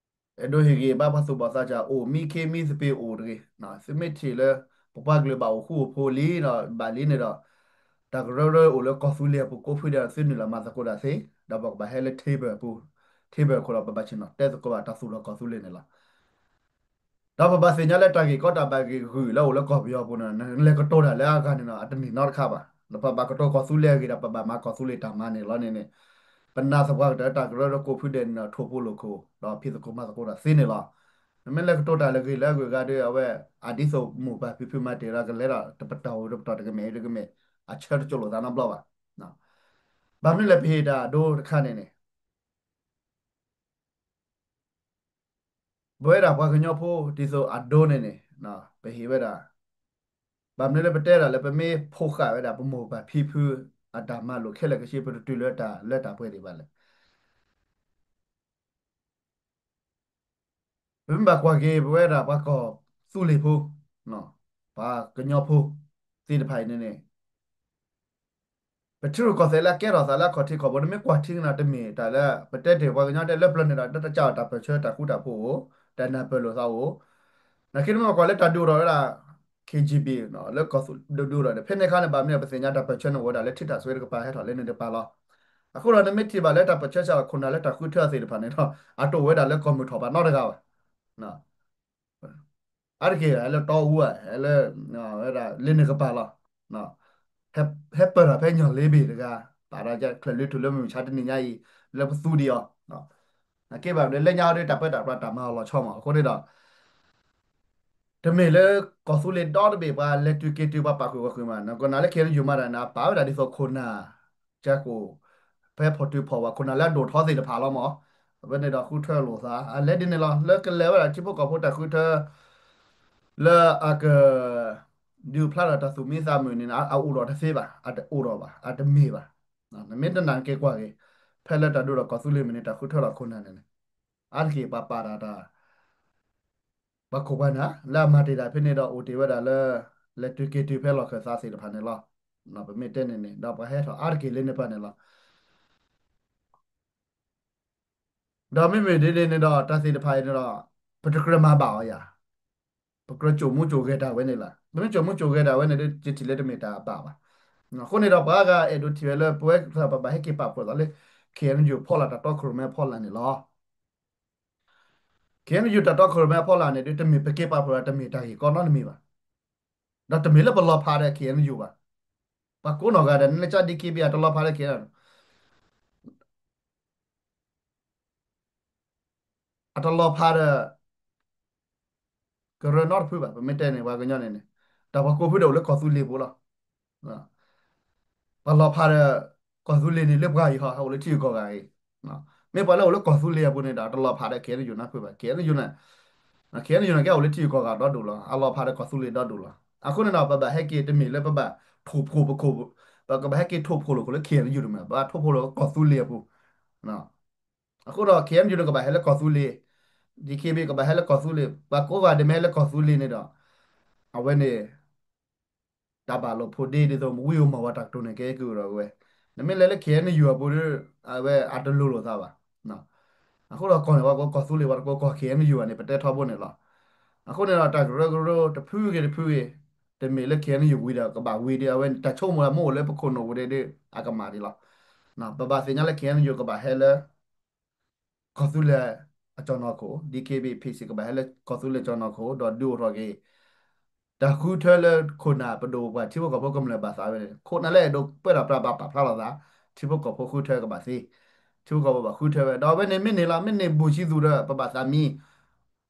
အဲၣ်ဒိးဟ့ၣ်ဂံၢ်ဘါပှၤသူၣ်ဘီၣ်သးစၢ်အိၣ် မံခ့မံသပ့ၤအိၣ်တဂ့ၤ, သုမ့ၢ်ထံၣ်လၢ ပပှၤကလုာ်ဘၣ်အိၣ်ဃူအိၣ်ဖိးလံဒီး ဘၣ်လံန့ၣ်ဒီး တၢ်ကရၢကရိအိၣ်လၢကီၢ်သူလ့ၤအပူၤကိးဖုဒဲး သုနုာ်လီၤမၤသကိးတၢ်သ့, ဒီးပကဘၣ်ဟဲလၢ table အပူၤ, table ခိၣ်ဒီး ပဘၣ်ဆ့ၣ်နီၤတဲသကိးဘၣ်တၢ်သူၣ်လီၤကီၢ်သူလ့ၤန့ၣ်လီၤ. ဒီးပဘၣ်သ့ၣ်ညါလၢတၢ်ဂ့ၢ်ကီတၢ်ဘၣ်ဂ့ၢ်ဂုာ်လၢအိၣ်လၢကီၢ်ပယီၤအပူၤန့ၣ် နလဲၤကတိၤတၢ်လၢအဂၤန့ၣ်ဒီး အတန့ၢ်နီတခါဘၣ်. ဒီးပဘၣ်ကတိၤကီၢ်သူလ့ၤအဂ့ၢ်ဒီး ပဘၣ်မၤကီၢ်သူလ့ၤတၢ်မၤန့ၣ်လီၤန့ၣ်န့ၣ်, ပနာ်သပှၢ်ကတၢၢ်တၢ်ကရၢကရိကိးဖုဒဲးန့ၣ်ဒီး ထိၣ်ဖိလိာ်ခိၣ် ဒီးဖံးသကိးမၤသကိးတၢ်သ့န့ၣ်လီၤ. နမ့ၢ်လဲၤကတိၤတၢ်လၢဂ့ၢ်လၢအဂုၤအဂၤဒီး အဝဲ အဒ်သိးမိၢ်ပၢ်ဖံဖုမၤတ့ၢ်လၢကလဲၤဒီး တပတီၢ်ဧိၤတပတီၢ်တကမဲာ်တကမဲာ် အဆၢတကၠိလိာ်သးနီတဘျီဘၣ်. ဘၣ်မနုၤလဲၣ်ပဟ့ၣ်တၢ်အဒိတခါန့ၣ်န့ၣ် ပဝဲဒၣ်ပှၤကညီဖိ ဒ်သိးအဒိန့ၣ်န့ၣ် ပဟ့ၣ်ဝဲဒၣ်, ဘၣ်မနုၤလၢပတဲဒၣ်လၢပမ့ၢ်ဖိးဃာ်ဝဲဒၣ် ပမိၢ်ပၢ်ဖံဖု အတၢ်မၤလိာ်ခဲလၢာ်ခဲဆ့ ပတတုၤလၢတၢ်လၢတၢ်ပှဲၤဒံးဘၣ်လဲၣ်. ပမ့ၢ်ဘၣ်ကွၢ်က့ၤ ပဝဲဒၣ်ပှၤကီၢ်သူလ့ၤဖိ, ပှၤကညီဖိသ့ၣ်တဖၣ်အံၤန့ၣ်န့ၣ် ပထံရူၢ်ကီၢ်သဲးလၢအကဲထီၣ်သးလၢအခီၣ်ထံးခီၣ်ဘိန့ၣ် မ့ၢ်ကွၢ်ထံကနၣ်တမ့ၢ်တၢ်လၢ ပတဲတ့ၢ်ပှၤကညီတဲလၢပျၢၤန့ၣ်ဒီး တၢ်ကစၢ်တၢ်ပၢၢ်ဆၢတၢ်ဃူတၢ်ဖိးအိၣ်, တၢ်နၢ်ပၢၢ်လိာ်သးအိၣ်, နာ်က့နမ့ၢ်ကွၢ်လၢတၢ်ဒုးအိၣ်ထီၣ်ဝဲဒၣ် KGB လၢကီၢ်သူလ့ၤဒုးအိၣ်ထီၣ်န့ၣ် ဖဲန့ၣ်အခါန့ၣ် ဘၣ်မနုၤပသ့ၣ်ညါတၢ်ပၢၢ်ဆၢန့ၣ်အိၣ်ဝဲဒၣ်လၢထံတၢ်စွဲတကပၤဟဲထီၣ်လၢန့ၣ်တကပၤလီၤ. အဃိဒီးနမ့ၢ်ထံၣ်ဘၣ်လၢတၢ်ပၢၢ်ဆၢစ့ၢ်ကီးခိၣ်နၢ်လၢတၢ်ဃုထၢသ့ၣ်တဖၣ်န့ၣ်ဒီး အတအိၣ်ဝဲဒၣ်လၢကီၢ်မုၢ်ထီၣ်ဘၣ်နီတဂၤဘၣ်. အါတက့ၢ်လၢတီအူဧါ, လၢ ဝဲဒၣ်လၢန့ၣ်ကပၤလီၤ. ဟဲပၢၢ်ထီၣ်ဖဲညီၣ်လ့ဘ့ၣ်တဂၤ, ပာ်ဒီးချၢၣ်လွံၢ်ထူၣ်လၢမုၢ်မဆါတနံၤညါအံၤ လၢပသူဒံးအီၤ အကဲဘၣ်လၢညါဟီဒီးတၢ်ပၢတၢ်ပြးတၢ်မၤအီၤလီၤဆီမး အဃိန့ၣ်ဒီး တမ့ၢ်လၢကီၢ်သူလ့ၤဒီတဘ့ၣ်ပှၤလဲၤတုၤက့ၤတုၤပှၤပာ်ဃုာ်ဂီၢ်ဃုာ်မး ကနၣ်လၢ K N U မၤတၢ်န့ၣ်အပာ်ဝဲဒၣ်ဒ်သိးခိၣ်နၢ် ကၠၢ်ကိၣ် ဖဲဖီၣ်တုၤဖီၣ်ဝဲခိၣ်နၢ်လၢအဒိၣ်ထီသ့ၣ်တဖၣ်လီၤမး အဝဲန့ၣ်ဒီးဃုထၢလိာ်သး အလဲၤဒ်န့ၣ်လီၤ လၢကလဲၤဝဲဒၣ်ထံဖိကီၢ်ဖိတၢ်ဃုထၢ လၢအက ဒုးဖျါဒီးတၢ်သူၣ်မံသးမုာ်န့ၣ် အအိၣ်ဒီးတသ့ဘၣ် အတအိၣ်ဒီးဘၣ် အတမ့ၢ်ဘၣ် နမ့ၢ်တနာ်က့ၤကွၢ်က့ၤ ဖဲလၢတၢ်ဒိၣ်ဒီးကီၢ်သူလ့ၤမ့ၢ်န့ၣ် တၢ်ဃုထၢလီၤခိၣ်နၢ်န့ၣ်န့ၣ် အါတက့ၢ်ပှၤပာ်တၢ်တၢ် ပှၤခိၣ်ပှၤနၢ် လၢအမၤတ့ၢ်တၢ်ဖဲန့ၣ်ဒီးအိၣ်တ့ၢ်ဝဲဒၣ်လၢ လဲၤတုၤက့ၤတုၤဖဲလီၢ်ခၢၣ်သးသ့ၣ်တဖၣ်န့ၣ်လီၤ. ပမ့ၢ်တဲန့ၣ်န့ၣ် ဒီးပှၤဟဲထီၣ်အါတက့ၢ်လၢန့ၣ်ပၢ်န့ၣ်လီၤ. ဒီးမ့မ့ၢ်ဒ်န့ၣ်န့ၣ်ဒီး တၢ်သ့ၣ်တဖၣ်အံၤန့ၣ်ဒီး ပတကြၢးမၤဘၣ်အီၤယၤ, ပကြၢးကိာ်မူကိာ်ဂဲၤတၢ်ဝဲန့ၣ်လီၤ. ပမ့ၢ်ကိာ်မူကိာ်ဂဲၤတၢ်ဝဲန့ၣ်ဒီး ယထံၣ်လၢတမ့ၢ်တၢ်အဘၣ်ဘၣ်. အဃိန့ၣ်ဒီး ပှၤဂၤအဲၣ်ဒိးထံၣ်ဝဲလၢ ပဝဲပဘၣ်ဟဲက့ၤပာ်ဖှိၣ်သးလၢ K N U ဖီလာ် တၢ်တီခိၣ်ရိၣ်မဲအဖီလာ်န့ၣ်လီၤ. K N U တၢ်တီခိၣ်ရိၣ်မဲအဖီလာ်န့ၣ်ဒီး တမ့ၢ်ပက့ၤပာ်ဖှိၣ်ဒီး တမ့ၢ်တၢ်ဂ့ၢ်ကီနီတမံၤဘၣ်. ဒီးတမ့ၢ်လၢပလီၤဖးဒီး K N U ဘၣ်. ပှၤကိးနီၢ်ဂၤဒဲး နလၢကၠၢ D K B A အတလီၤဖးဒီး K N U အတလီၤဖးဒီး ကရၢနီတဖုဘၣ်. ပမ့ၢ်တဲန့ၣ် ပှၤကညီန့ၣ်န့ၣ် တၢ်ပှၤကိးဖုဒီးအိၣ်လၢကီၢ်သူလ့ၤပူၤလီၤ. ပှၤလီၤဖးဒီး ကီၢ်သူလ့ၤန့ၣ် လၢပှၤအံၤဟီ ဟဲအိၣ်လၢထံဂုၤကီၢ်ဂၤအံၤ, မ့ၢ်ပှၤလၢအိၣ်လၢကီၢ်သူလ့ၤအပူၤန့ၣ်ဒီး တလီၤဖးဒီး K N U နီတဖုဘၣ်. K N U န့ၣ် K N U န့ၣ် ကဲအိၣ်လၢထံဂုၤကီၢ်ဂၤဒီဒိၣ်လီၤ. အလီၤဖးဒီးကီၢ်သူလ့ၤဒီဒိၣ်လီၤ. အဃိန့ၣ်ဒီး ပဘၣ်ဟဲက့ၤတမ့ၢ်လၢပဘၣ်ထိၣ်ဖှိၣ်ပခိၣ်, ပကဘၣ်ဟဲက့ၤထိၣ်ဖှိၣ်လိာ်ခိၣ်လၢ K N U တမ့ၢ်, ပဘၣ်ထိၣ်ဖှိၣ်လိာ်ကီၢ်သူလ့ၤအပူၤ. အဃိဒီး K N U န့ၣ် ကဘၣ်ဟဲလၢကီၢ်သူလ့ၤ, D K B A ကဘၣ်ဟဲလၢကီၢ်သူလ့ၤ, ပှၤကိးဂၤဒဲးမ့ၢ်ဟဲလၢကီၢ်သူလ့ၤန့ၣ်ဒီး အဝဲန့ၣ် တၢ်ဘၣ်လိာ်ဖိးဒ့ဒ်သိး မ့ၢ်ဝံအိၣ်မၤဝဲတၢ်ကတိၤန့ၣ် ကဲက့ၤအိၣ်ဒီးဝဲ, နမ့ၢ်လဲၤလၢ K N U အပူၤဒီး အဝဲအတလိၤလိာ်သးဘၣ်. အဃိဒီးကီၢ်န့ၣ် ပှၤကိးကီၢ်သူလ့ၤ ပှၤတကိးကီၢ် K N U ဘၣ်န့ၣ် ပတဲထီဘိန့ၣ်လီၤ. အဃိန့ၣ်ဒီး တၢ်ကရၢကရိတဖုဂ့ၤတဖုဂ့ၤ, တမ့ၢ်လၢ K N U ဝံၤဒီးကဘၣ်ဝံၤဒီး အဝဲန့ၣ် တၢ်ဆိကမိၣ်လၢမ့ၢ်အိၣ်လၢပခိၣ်နူာ်ပူၤဒီး အကမၣ်ဒံးလီၤ. ပဘၣ်သ့ၣ်ညါလၢ K N U ကဘၣ်ဟဲလၢ ကီၢ်သူလ့ၤအကၠီၤနီၢ်ခိၣ်, D K B A P C ကဘၣ်ဟဲလၢကီၢ်သူလ့ၤကၠီၤနီၢ်ခိၣ် ဒီးဒုးအိၣ်ထီၣ်က့ၤ တၢ်ဃုထၢလၢခိၣ်နၢ်ပဒိၣ်ပပှၢ်ထံဖိကီၢ်ဖိကမျၢၢ်ဘၣ်သးဝဲန့ၣ် ခိၣ်နၢ်လၢအဲၣ်ဒိးပၢတၢ်ပြးဘၣ်ပာ်ဖျါလီၤသး, ထံဖိကီၢ်ဖိဃုထၢကဘၣ်သ့, ထံဖိကီၢ်ဖိဘၣ်ဃုထၢဝဲ ဒီးအဝဲန့ၣ်မ့ၢ်န့ၢ်လီၤ. မ့ၢ်န့ၢ်ဘိၣ်ဆံသူးဒီး ပဘၣ်သးမံ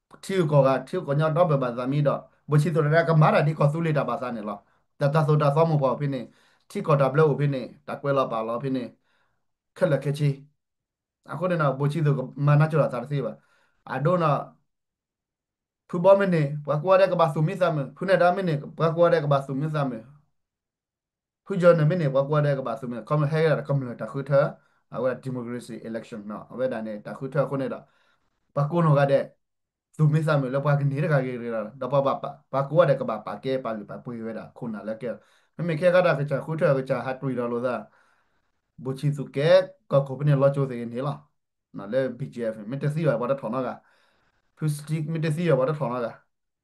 ထံဂုၤကီၢ်ဂၤ ထံဂုၤကီၢ်ဂၤဒီဘ့ၣ်ဘၣ်သးမံဒီး ဘိၣ်ဆံသူးတဒၣ်ကမၤတၢ်ဒ်ကီၢ်သူလ့ၤတၢ်ဘၣ်သးန့ၣ်လီၤ. တၢ်တၢ်သိၣ်တၢ်သီမိၢ်ပှၢ်အိၣ်ဖဲန့ၣ်, ထံကီၢ်တၢ်ဘျၢအိၣ်ဖဲန့ၣ်, တၢ်ကွဲးလီၤပာ်လီၤဖဲန့ၣ် ခဲလၢာ်ခဲဆ့. အဃိန့ၣ်ဒီး ဘိၣ်ဆံသူးကမၤနၢ်ကၠိတၢ်သးတသ့ဘၣ်. အဒိန့ၣ် ဖုဘီမ့ၢ်န့ၢ် ပှၤကိးဂၤဒဲးကဘၣ်သူၣ်မံသးမုာ်, ဖုနဲၣ်ဒါမ့ၢ်န့ၢ် ပှၤကိးဂၤဒဲးကဘၣ်သူၣ်မံသးမုာ်, ဖုကၠီၤန့ၣ်မ့ၢ်န့ၢ် ပှၤကိးဂၤဒဲးကဘၣ်သူၣ်မံသးမုာ်, ခီမ့ၢ်ဟဲက့ၤဒၣ်ကမျၢၢ်တၢ်ဃုထၢ, အဝဲဒၣ် democracy election အဝဲဒၣ်န့ၣ် တၢ်ဃုထၢအဃိန့ၣ်ဒီး ပှၤကိးနီၢ်ဂၤဒဲး သူၣ်မံသးမုာ်လၢပှၤကန့ၢ်တဂၤဂ့ၤတဂ့ၤလီၤ. ဒီးပှၤကိးဂၤဒဲးကဘၣ်ပာ်ကဲပာ်လုၢ်ပာ်ပှ့ၤဝဲဒၣ်ခိၣ်နၢ်လၢကဲလီၤ. မ့မ့ၢ်ခဲခါတၢ်ကစၢ်ဃုထၢကစၢ်ဟးတွံၢ်ဒီးလိာ်သး ဘိၣ်ဆံသူးကဲကီၢ်ခိၣ်ဖဲန့ၣ်လီၤကၠိသ့ၣ်ဂ့ၤန့ၣ်လီၤ. လၢ B G F မ့ၢ်တသံဘၣ်ပှၤတထီၣ်နီတဂၤ, ဖုစတံမ့ၢ်တသံဘၣ်ပှၤတထီၣ်နီတဂၤ,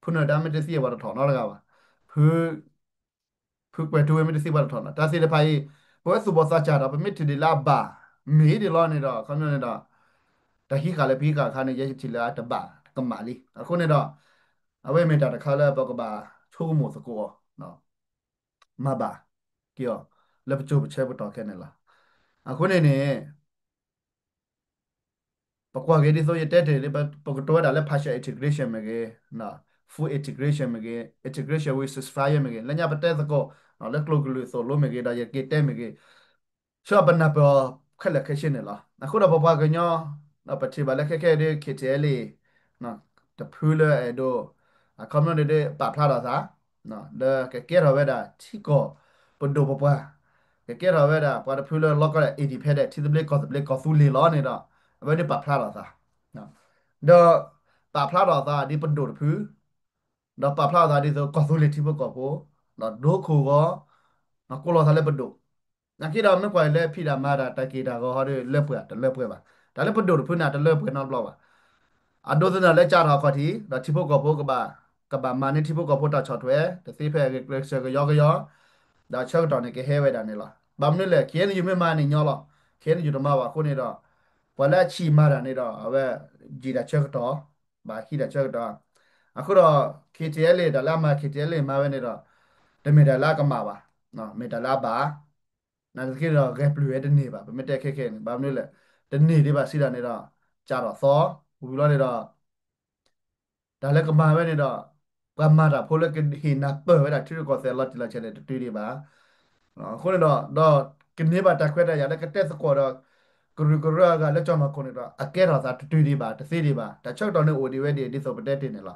ဖုနဲၣ်ဒါမ့ၢ်တသံဘၣ်ပှၤတထီၣ်နီတဂၤဘၣ်, ဖု ဖုကွဲၤထူဝ့မ့ၢ်တသံဘၣ်တထီၣ်နီၤ, တၢ်သ့ၣ်တဖၣ်အံၤ ပဝဲသူၣ်ဘီၣ်သးစၢ်ဒီး ပမ့ၢ်ထံၣ်ဒ်လၢအဘၣ် မ့ၢ်ဒ်လီၤန့ၣ်ဒီး ခီပညီန့ၣ်ဒီး တၢ်ဟံးဃာ်လၢပဟံးဃာ်အခါန့ၣ် ယဲယထံၣ်လၢအတဘၣ်ကမၣ်လံ. အဃိန့ၣ်ဒီး အဝဲမ့ၢ်တၢ်တခါလၢပကဘၣ်ဆိကမိၣ်သကိးအီၤ မၤဘၣ်က့ၤအီၤ လၢပကၠိပဆၢပတီၢ်ခဲန့ၣ်လီၤ. အဃိန့ၣ်န့ၣ် ပကွၢ်က့ၤဒ်သိးယတဲတ့ၢ်လံ ပကတိၤဝဲဒၣ်လၢ partial integration မ့ၢ်ဂ့ၤ, full integration မ့ၢ်ဂ့ၤ, integration with ceasefire မ့ၢ်ဂ့ၤ, လၢညါပတဲသကိး လၢကျိၤကလုာ်သိၣ်လိမ့ၢ်ဂ့ၤ ဒီးယက့ၤတဲမ့ၢ်ဂ့ၤ, ဆၢပနၢ်ပၢၢ်အီၤခဲလၢာ်ခဲဆ့န့ၣ်လီၤ. အဃိဒီးပပှၤကညီ ပထံၣ်ဘၣ်လၢခဲခဲအံၤဒ် K T L A တဖုလၢအဲၣ်ဒိး အခီပညီန့ၣ်ဒ်ပာ်ဖျါထီၣ်သး လၢကကဲထီၣ်ဝဲဒၣ်ထံကီၢ်ပဒိၣ်ပပှၢ်, ကကဲထီၣ်ဝဲဒၣ်ပှၤတဖုလၢလီၤကီဒၣ် independent ထံသဘျ့ကီၢ်သဘျ့ကီၢ်သူလ့ၤလီၤန့ၣ်ဒီး အဝဲန့ၣ်ပာ်ဖျါထီၣ်သး ဒီးပာ်ဖျါထီၣ်သးဒ်ပဒိၣ်တဖု, ဒီးပာ်ဖျါထီၣ်သးဒ်သိးကီၢ်သူလ့ၤထံဖိကီၢ်ဖိ, ဒီးဒိခိၣ်ဂီၤ, ကိးလီၤသးလၢပဒိၣ်. နာ်က့ဒီးမ့ၢ်ကွၢ်လၢဖံးတၢ်မၤတၢ်တၢ်က့ၢ်တၢ်ဂီၤဟီဒီးလၢပှဲၤတလၢပှဲၤဘၣ်. တၢ်လၢပဒိၣ်တဖုန့ၣ် တလၢပှဲၤနီတဘျီဘၣ်. အဒိသန့ၣ်လၢကၠါထီၣ်အခီၣ်ထံး ဒီးထံဖိကီၢ်ဖိကဘၣ် ကဘၣ်မၤန့ၢ်ထံဖိကီၢ်ဖိတၢ်ဆီၣ်ထွဲ တသ့ဖဲအဂ့ၢ်ကျဲးစၢးကယီကယီ, ဒီးဆၢကတီၢ်န့ၣ်ကဟဲဝဲဒၣ်န့ၣ်လီၤ. ဘၣ်မနုၤလဲၣ် K N U မ့ၢ်မၤန့ၣ်ညီလီၤ. K N U တမၤဘၣ်အဃိန့ၣ်ဒီး ပှၤလၢအဆံးမၤတၢ်န့ၣ်ဒီး အဝဲယံာ်တၢ်ဆၢကတီၢ်, ဘၣ်ဟံးတၢ်ဆၢကတီၢ်. အဃိဒီး K T L A တၢ်လၢအမၤ K T L A မၤဝဲန့ၣ်ဒီး တမ့ၢ်တၢ်လၢအကမၣ်ဘၣ်, မ့ၢ်တၢ်လၢအဘၣ် နာ်သက့ဒီး ဂဲၤပျုၢ်ဝဲတန့ၢ်ဘၣ်. ပမ့ၢ်တဲခဲခဲန့ၣ် ဘၣ်မနုၤလဲၣ်, တန့ၢ်ဒံးဘၣ်စံးဒၣ်န့ၣ်ဒီး က ကၢ်ထီၣ်သီ, ဝံၤလီၤန့ၣ်ဒီး တၢ်လၢကမၤဝဲန့ၣ်ဒီး ပှၤမၤတၢ်ဖိလၢကဟ့ၣ်နၢ်ပၢၢ်ဝဲဒၣ်ထံရူၢ်ကီၢ်သဲးလီၤတံၢ်လီၤဆဲးန့ၣ် တတုၤဒံးဘၣ်. အဃိန့ၣ်ဒီး ဒီးကန့ၢ်ဘၣ်တၢ်ခွဲးတၢ်ယာ်လၢကတဲသကိးဒီး ကရူၢ်ကရၢအဂၤလၢကၠီၣ်နီၢ်ခိၣ်န့ၣ်ဒီး အကဲထီၣ်သးတတုၤဒံးဘၣ် တသ့ဒံးဘၣ်. တၢ်ဆၢကတီၢ်န့ၣ်အိၣ်ဒံးဝဲဒ် ဒ်သိးပတဲတ့ၢ်န့ၣ်လီၤ.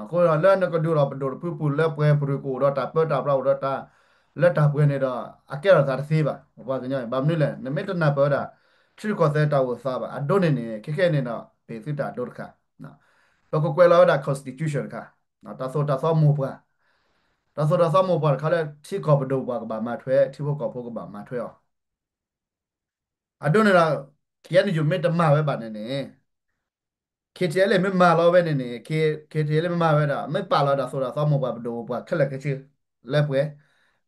အဃိဒီးလၢနကဒုးထီၣ်ပဒိၣ်တဖုပူၤလၢပှဲၤပရူၢ်ကအိၣ်ဒီးတၢ်ပၢတၢ်ပြးအိၣ်ဒီးတၢ်လၢတၢ်ပှဲၤန့ၣ်ဒီး အကဲထီၣ်သးတသ့ဘၣ်. ပှၤကညီ ဘၣ်မနုၤလဲၣ် နမ့ၢ်တနၢ်ပၢၢ်ဝဲဒၣ် ထံရူၢ်ကီၢ်သဲးတၢ်အိၣ်သးဘၣ် အဒိန့ၣ်န့ၣ် ခဲခဲန့ၣ်ဒီး ပဟ့ၣ်သုတၢ်ဒိတခါ ပကကွဲးလီၤဝဲဒၣ် constitution တခါ, တၢ်သိၣ်တၢ်သီမိၢ်ပှၢ်, တၢ်သိၣ်တၢ်သီမိၢ်ပှၢ်တခါလၢထံကီၢ်ပဒိၣ်ပှၤကဘၣ်မၤထွဲ ထံဖိကီၢ်ဖိကဘၣ်မၤထွဲအီၤ. အဒိန့ၣ်ဒီး KNU မ့ၢ်တမၤဝဲဘၣ်န့ၣ်န့ၣ် KTLA မ့ၢ်မၤလီၤဝဲန့ၣ်န့ၣ် KTLA မ့ၢ်မၤဝဲဒၣ် မ့ၢ်ပာ်လီၤတၢ်သိၣ်တၢ်သီမိၢ်ပှၢ်ပဒိၣ်ပှၤခဲလၢာ်ခဲဆ့ လၢပှဲၤ,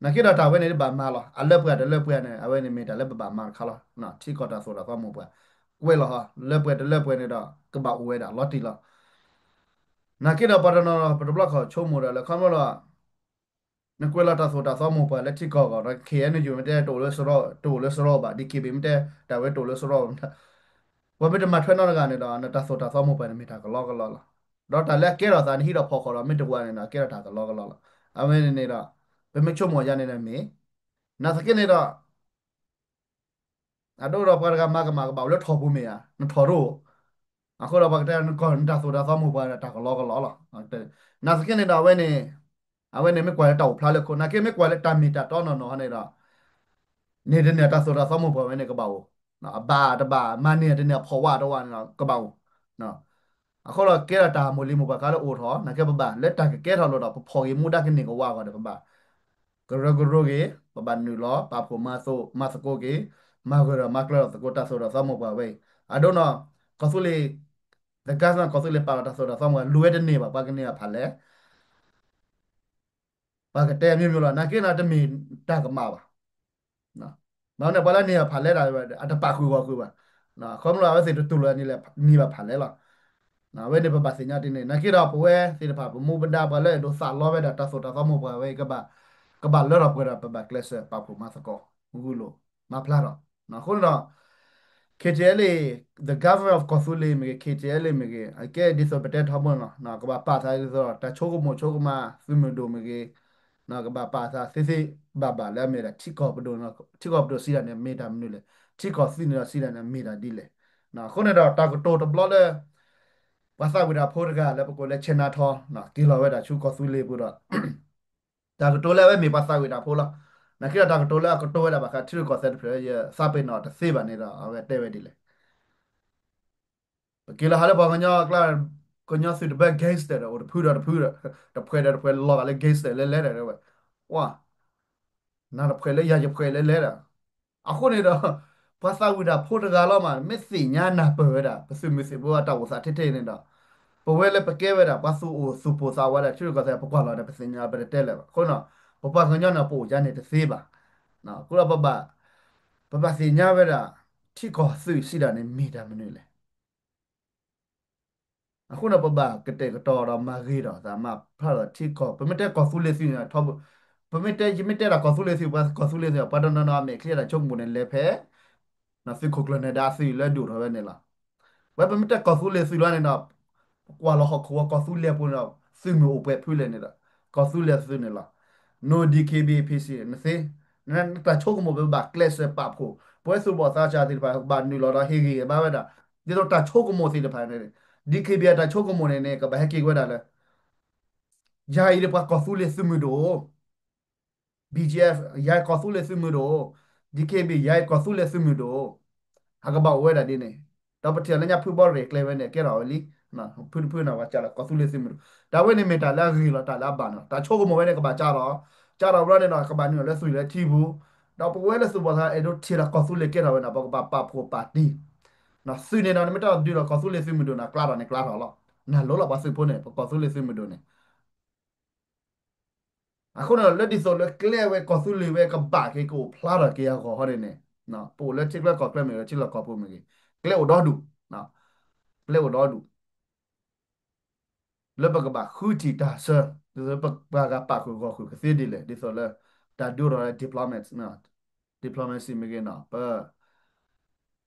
နာ်က့ဒီးတၢ်ဝဲန့ၣ်တဘၣ်မၤလီၤ. အလၢပှဲၤတလၢပှဲၤန့ၣ် အဝဲန့ၣ်မ့ၢ်တၢ်လၢပဘၣ်မၤတခါလီၤ. ထံကီၢ်တၢ်သိၣ်တၢ်သီမိၢ်ပှၢ် ကွဲးလီၤဟီ လၢပှဲၤတလၢပှဲၤန့ၣ်ဒီး ကဘၣ်အိၣ်ဝဲဒၣ်လီၤတံၢ်လီၤ. နာ်က့ဒီးပှၤတနီၤနီၤ ပတဘျီခီၣ်ဆိကမိၣ်ဒီးလၢခီဖျိလီၤ နကွဲးလီၤတၢ်သိၣ်တၢ်သီမိၢ်ပှၢ်လၢထံကီၢ်ဂီၢ်ဒီး KNU မ့ၢ်တဲတအိၣ်လၢစရီ တအိၣ်လၢစရီဘၣ် DKB မ့ၢ်တဲတၢ်ဝဲတအိၣ်လၢစရီဘၣ် ပှၤမ့ၢ်တမၤထွဲနီတဂၤန့ၣ်ဒီး နတၢ်သိၣ်တၢ်သီမိၢ်ပှၢ်န့ၣ်မ့ၢ်တၢ်ကလီကလီလီၤ. ဒီးတၢ်လၢအကဲထီၣ်သးန့ၣ် ဟံးဒီးဖီၣ်ဃာ်ဒီးမ့ၢ်တဝၤန့ၣ်ဒီး အကဲထီၣ်တၢ်ကလီကလီလီၤ. အဝဲန့ၣ်န့ၣ်ဒီး ပမ့ၢ်ဆိကမိၣ်ယါန့ၣ်ဒီးမ့ၢ် နာ်သက့န့ၣ်ဒီး အဒိဒီးပှၤတဂၤမၤကမၣ်ကဘၣ်အိၣ်လၢထိၣ်ပူၤမ့ၢ်ဧါ နထိၣ်တအိၣ်. အဃိဒီးပှၤကတဲနတၢ်သိၣ်တၢ်သီမိၢ်ပှၢ်ဒီးတၢ်ကလီကလီလီၤ. နာ်သက့န့ၣ်ဒီးအဝဲန့ၣ် အဝဲန့ၣ်မ့ၢ်ကွၢ်လၢတၢ်အိၣ်ဖျါလၢခိၣ် နာ်က့မ့ၢ်ကွၢ်လၢတၢ်မ့ၢ်တၢ်တီနီၢ်နီၢ်ဟီန့ၣ်ဒီး န့ၣ်တန့ၢ်တၢ်သိၣ်တၢ်သီမိၢ်ပှၢ်ဝဲန့ၣ်ကဘၣ်အိၣ်, အဘၣ်တဘၣ် မၤန့ၢ်တန့ၢ်အဖီၣ်ဝါတဝါန့ၣ်ဒီးကဘၣ်အိၣ်. အဃိဒီးကဲထီၣ်တၢ်မိၢ်လံၤမိၢ်ပှၢ်ခါလၢအိၣ်ထီၣ် နာ်က့ပဘၣ်လၢတၢ်ကကဲထီၣ်လိာ်ဒီး ပဖီၣ်ဂ့ၤမူဒါကန့ၢ်ကဝါအဂီၢ်ဒီး ပဘၣ်ကရၢကရိဂ့ၤ, ပဘၣ်နုာ်လီၤ ပာ်ဖှိၣ်မၤသကိး မၤသကိးက့ၤ, မၤဂၢၢ်ဒီးမၤကျၢၤထီၣ်သကိးတၢ်သိၣ်တၢ်သီမိၢ်ပှၢ်ဝဲအံၤ. အဒိနီၤ ကီၢ်သူလ့ၤ the government ကီၢ်သူလ့ၤပာ်လီၤတၢ်သိၣ်တၢ်သီမိၢ်ပှၢ် လိၣ်ဝဲတန့ၢ်ဘၣ် ပှၤကန့ၢ်ဘၣ်ဖးလဲၢ် ပှၤကတဲအမျိုးမျိုးလီၤ. နာ်က့န့ၣ်တမ့ၢ်တၢ်ကမၣ်ဘၣ်. ဘၣ်မနုၤပှၤလၢန့ၢ်ဘၣ်ဖးလဲၢ်ဒၣ် အတပာ်ဃုာ်ဂီၢ်ဃုာ်ဘၣ်. ခီဖျိအဝဲသ့ၣ်တတူၢ်လိာ်န့ၣ်လဲၣ် န့ၢ်ဘၣ်ဖးလဲၢ်လီၤ. အဝဲန့ၣ်ပဘၣ်သ့ၣ်ညါတ့ၢ်န့ၣ် နာ်က့ဒီးပဝဲသ့ၣ်တဖၣ် ပမူပဒါပှၤလၢအဲၣ်ဒိးသးလီဝဲဒၣ်တၢ်သိၣ်တၢ်သီမိၢ်ပှၢ်ဝဲအံၤ ကဘၣ်လၢထီၣ်ပှဲၤဒီး ပဘၣ်ကျဲးစၢးပာ်ဖှိၣ်မၤသကိး ဂုာ်လိာ်မၤဖျါထီၣ်. အဃိန့ၣ်ဒီး KTLA, the government of ကီၢ်သူလ့ၤမ့ၢ်ဂ့ၤ KTLA မ့ၢ်ဂ့ၤ အကဲဒ်သိးပတဲထီဘိန့ၣ်လီၤ. ကဘၣ်ပာ်သးဒ်သိး တၢ်ဆိကမိၣ်ဆိကမးသုးမုၢ်ဒိၣ်မ့ၢ်ဂ့ၤ ကဘၣ်ပာ်သးသ့သ့ဘၣ်ဘၣ်လၢအမ့ၢ်ဒၣ် ထံကီၢ်ပဒိၣ်စံးတၢ်န့ၣ် မ့ၢ်တၢ်မနုၤလဲၣ်, ထံကီၢ်သုးန့ၣ်ဒီးစံးတၢ်န့ၣ် မ့ၢ်တၢ်ဒ်လဲၣ်. အဃိန့ၣ်ဒီး တၢ်ကတိၤတဘျီလၢ ပှၤသးဝံၣ်တၢ်ဖိတဂၤလၢပကိးလၢ China Tho က့ၤလီၤဝဲဒၣ်ဆူကီၢ်သူလ့ၤပူၤဒီး တၢ်ကတိၤလၢအဝဲမ့ၢ်ပှၤသးဝံၣ်တၢ်ဖိလီၤ. နာ်က့ဒီးတၢ်ကတိၤလၢအကတိၤဝဲဒၣ်ဘၣ်ဃးထံရူၢ်ကီၢ်သဲးတဖျၢၣ် ယသးပ့ၤနီၣ်တသ့ဘၣ်န့ၣ်ဒီး အဝဲတဲဝဲဒ်လဲၣ်. ပက့ၤလီၤဟးလၢပှၤကညီကျါ ကညီသုးတဘၢ gangster ဒီး အိၣ်တဖုဒီးတဖုဒီး တဖှဲးဒီးတဖှဲးလီၤဂာ်လၢ gangster လဲၤလဲၤဒီးဝဲ ဝါ နတဖှဲးလၢယၤယဖှဲးလၢလဲၤဒီး အဃိန့ၣ်ဒီး ပှၤသးဝံၣ်တၢ်ဖိတဂၤလီၤမး မ့ၢ်သ့ၣ်ညါနၢ်ပၢၢ်ဝဲဒၣ် ပသုးမုၢ်သံၣ်ဘိအတၢ်အိၣ်သးထဲထဲန့ၣ်ဒီး ပဝဲလၢပကဲဝဲဒၣ် ပှၤသူၣ်အိၣ်သူၣ်ပိၢ်သးဝးဒၣ် ထံရူၢ်ကီၢ်သဲး ပကွၢ်လီၤဒီး ပသ့ၣ်ညါပတတဲလၢၤဘၣ်. အဃိန့ၣ် ပပှၤကညီန့ၣ် ပအိၣ်ယါန့ၣ်တသ့ဘၣ်. အဃိဒီး ပဘၣ်သ့ၣ်ညါဝဲဒၣ် ထံကီၢ်သုးစံးဒၣ်န့ၣ် မ့ၢ်တၢ်မနုၤလဲၣ်. အဃိန့ၣ် ပဘၣ်ကတဲာ်ကတီၤဒီးမၤဂ့ၤဒီးသးမၤဖျါဒီးထံကီၢ် ပမ့ၢ်တဲကီၢ်သူလ့ၤသုးန့ၣ် ပမ့ၢ်တဲ ယမ့ၢ်တဲဒၣ်ကီၢ်သူလ့ၤသုး ပှၤကီၢ်သူလ့ၤသုး ပှၤတနီၤနီၤအမဲာ်ချံအတၢ်ဆိကမိၣ်န့ၣ် လဲၤဖဲ သုးခိၣ်ကျၢၢ်နဲၣ်ဒါအသုးလၢဒုးအိၣ်ထီၣ်ဝဲန့ၣ်လီၤ. ဝဲပမ့ၢ်တဲကီၢ်သူလ့ၤသုးလီၤန့ၣ်ဒီး ပကွၢ်လီၤဟီၣ်ခိၣ်ဝဲကီၢ်သူလ့ၤပူၤန့ၣ်ဒီး သုးမုၢ်အိၣ်ပှဲၤဖုလဲၣ်န့ၣ်ဒီး ကီၢ်သူလ့ၤသုးန့ၣ်လီၤ. န DKBA PC နသ့ နတၢ်ဆိကမိၣ်ပဘၣ်ကျဲးစၢးပာ်ဖှိၣ် ပဝဲသူၣ်ဘီၣ်သးစၢ်သ့ၣ်တဖၣ် ကဘၣ်နုာ်လီၤဒီးဟ့ၣ်ဂံၢ်ဟ့ၣ်ဘါဝဲဒၣ် ဒ်သိးတၢ်ဆိကမိၣ်သ့ၣ်တဖၣ်န့ၣ် DKBA တၢ်ဆိကမိၣ်န့ၣ်န့ၣ် ကဘၣ်ဟဲက့ၤဝဲဒၣ်လၢ ယၤအံၤဒီးပှၤကီၢ်သူလ့ၤသုးမုၢ်ဒိၣ် BGF ယၤကီၢ်သူလ့ၤသုးမုၢ်ဒိၣ် DKBA ယၤကီၢ်သူလ့ၤသုးမုၢ်ဒိၣ် အကဘၣ်အိၣ်ဝဲဒၣ်ဒ်န့ၣ် ဒီးပထံၣ်လၢညါဖုဘီရဲၣ်ကျဲဝဲန့ၣ် ကဲထီၣ်ဝဲလံ ဖုတဖုန့ၣ် ပှၤစံးလၢကီၢ်သူလ့ၤသုးမုၢ်ဒိၣ် တၢ်ဝဲန့ၣ်မ့ၢ်တၢ်လၢအဂ့ၤလီၤ တၢ်လၢအဘၣ်န့ၣ် တၢ်ဆိကမိၣ်ဝဲန့ၣ် ကဘၣ်ကၢ်လီၤ ကၢ်လီၤဘျီန့ၣ်ဒီး ကဘၣ်နုာ်လီၤလၢသုးလၢထံပူၤ ဒီးပဝဲလၢသူၣ်ဘီၣ်သးအဲၣ်ဒိးထံၣ်လီၤကီၢ်သူလ့ၤကဲထီၣ်ဝဲန့ၣ် ပကဘၣ်ပာ်ဖှိၣ်ပာ်တံၢ် သုးန့ၣ်ဒီး နမ့ၢ်တဒုးလီၤကီၢ်သူလ့ၤသုးမုၢ်ဒိၣ်န့ၣ် ကျါထီၣ်န့ၣ်ကျါထီၣ်လီၤ နၤလိၤလီၤပှၤသုးဖိန့ၣ် ပကီၢ်သူလ့ၤသုးမုၢ်ဒိၣ်န့ၣ် အဃိန့ၣ် လၢဒ်သိးလၢကျဲဝဲကီၢ်သူလ့ၤဝဲကဘၣ်က့ၤ ကအိၣ်ဖျါထီၣ်က့ၤအဂီၢ်ဟီန့ၣ်န့ၣ် ပအိၣ်လၢထံချၢကီၢ်ချၢမ့ၢ်ဂ့ၤ ထံလီၢ်ကီၢ်ပူၤမ့ၢ်ဂ့ၤ ကျဲအိၣ်ဒီဒူၣ် ကျဲအိၣ်ဒီဒူၣ် လၢပကဘၣ်ဃုထံၣ်တၢ်ဆၢ ဒ်သိးပှၤဂၤပာ်ဃုာ်ဂီၢ်ဃုာ်ကသ့ဒ်လဲၣ် ဒ်သိးလၢ တၢ်ဒုးအိၣ်ထီၣ်လၢ diplomat, diplomacy မ့ၢ်ဂ့ၤန့ၣ် ပ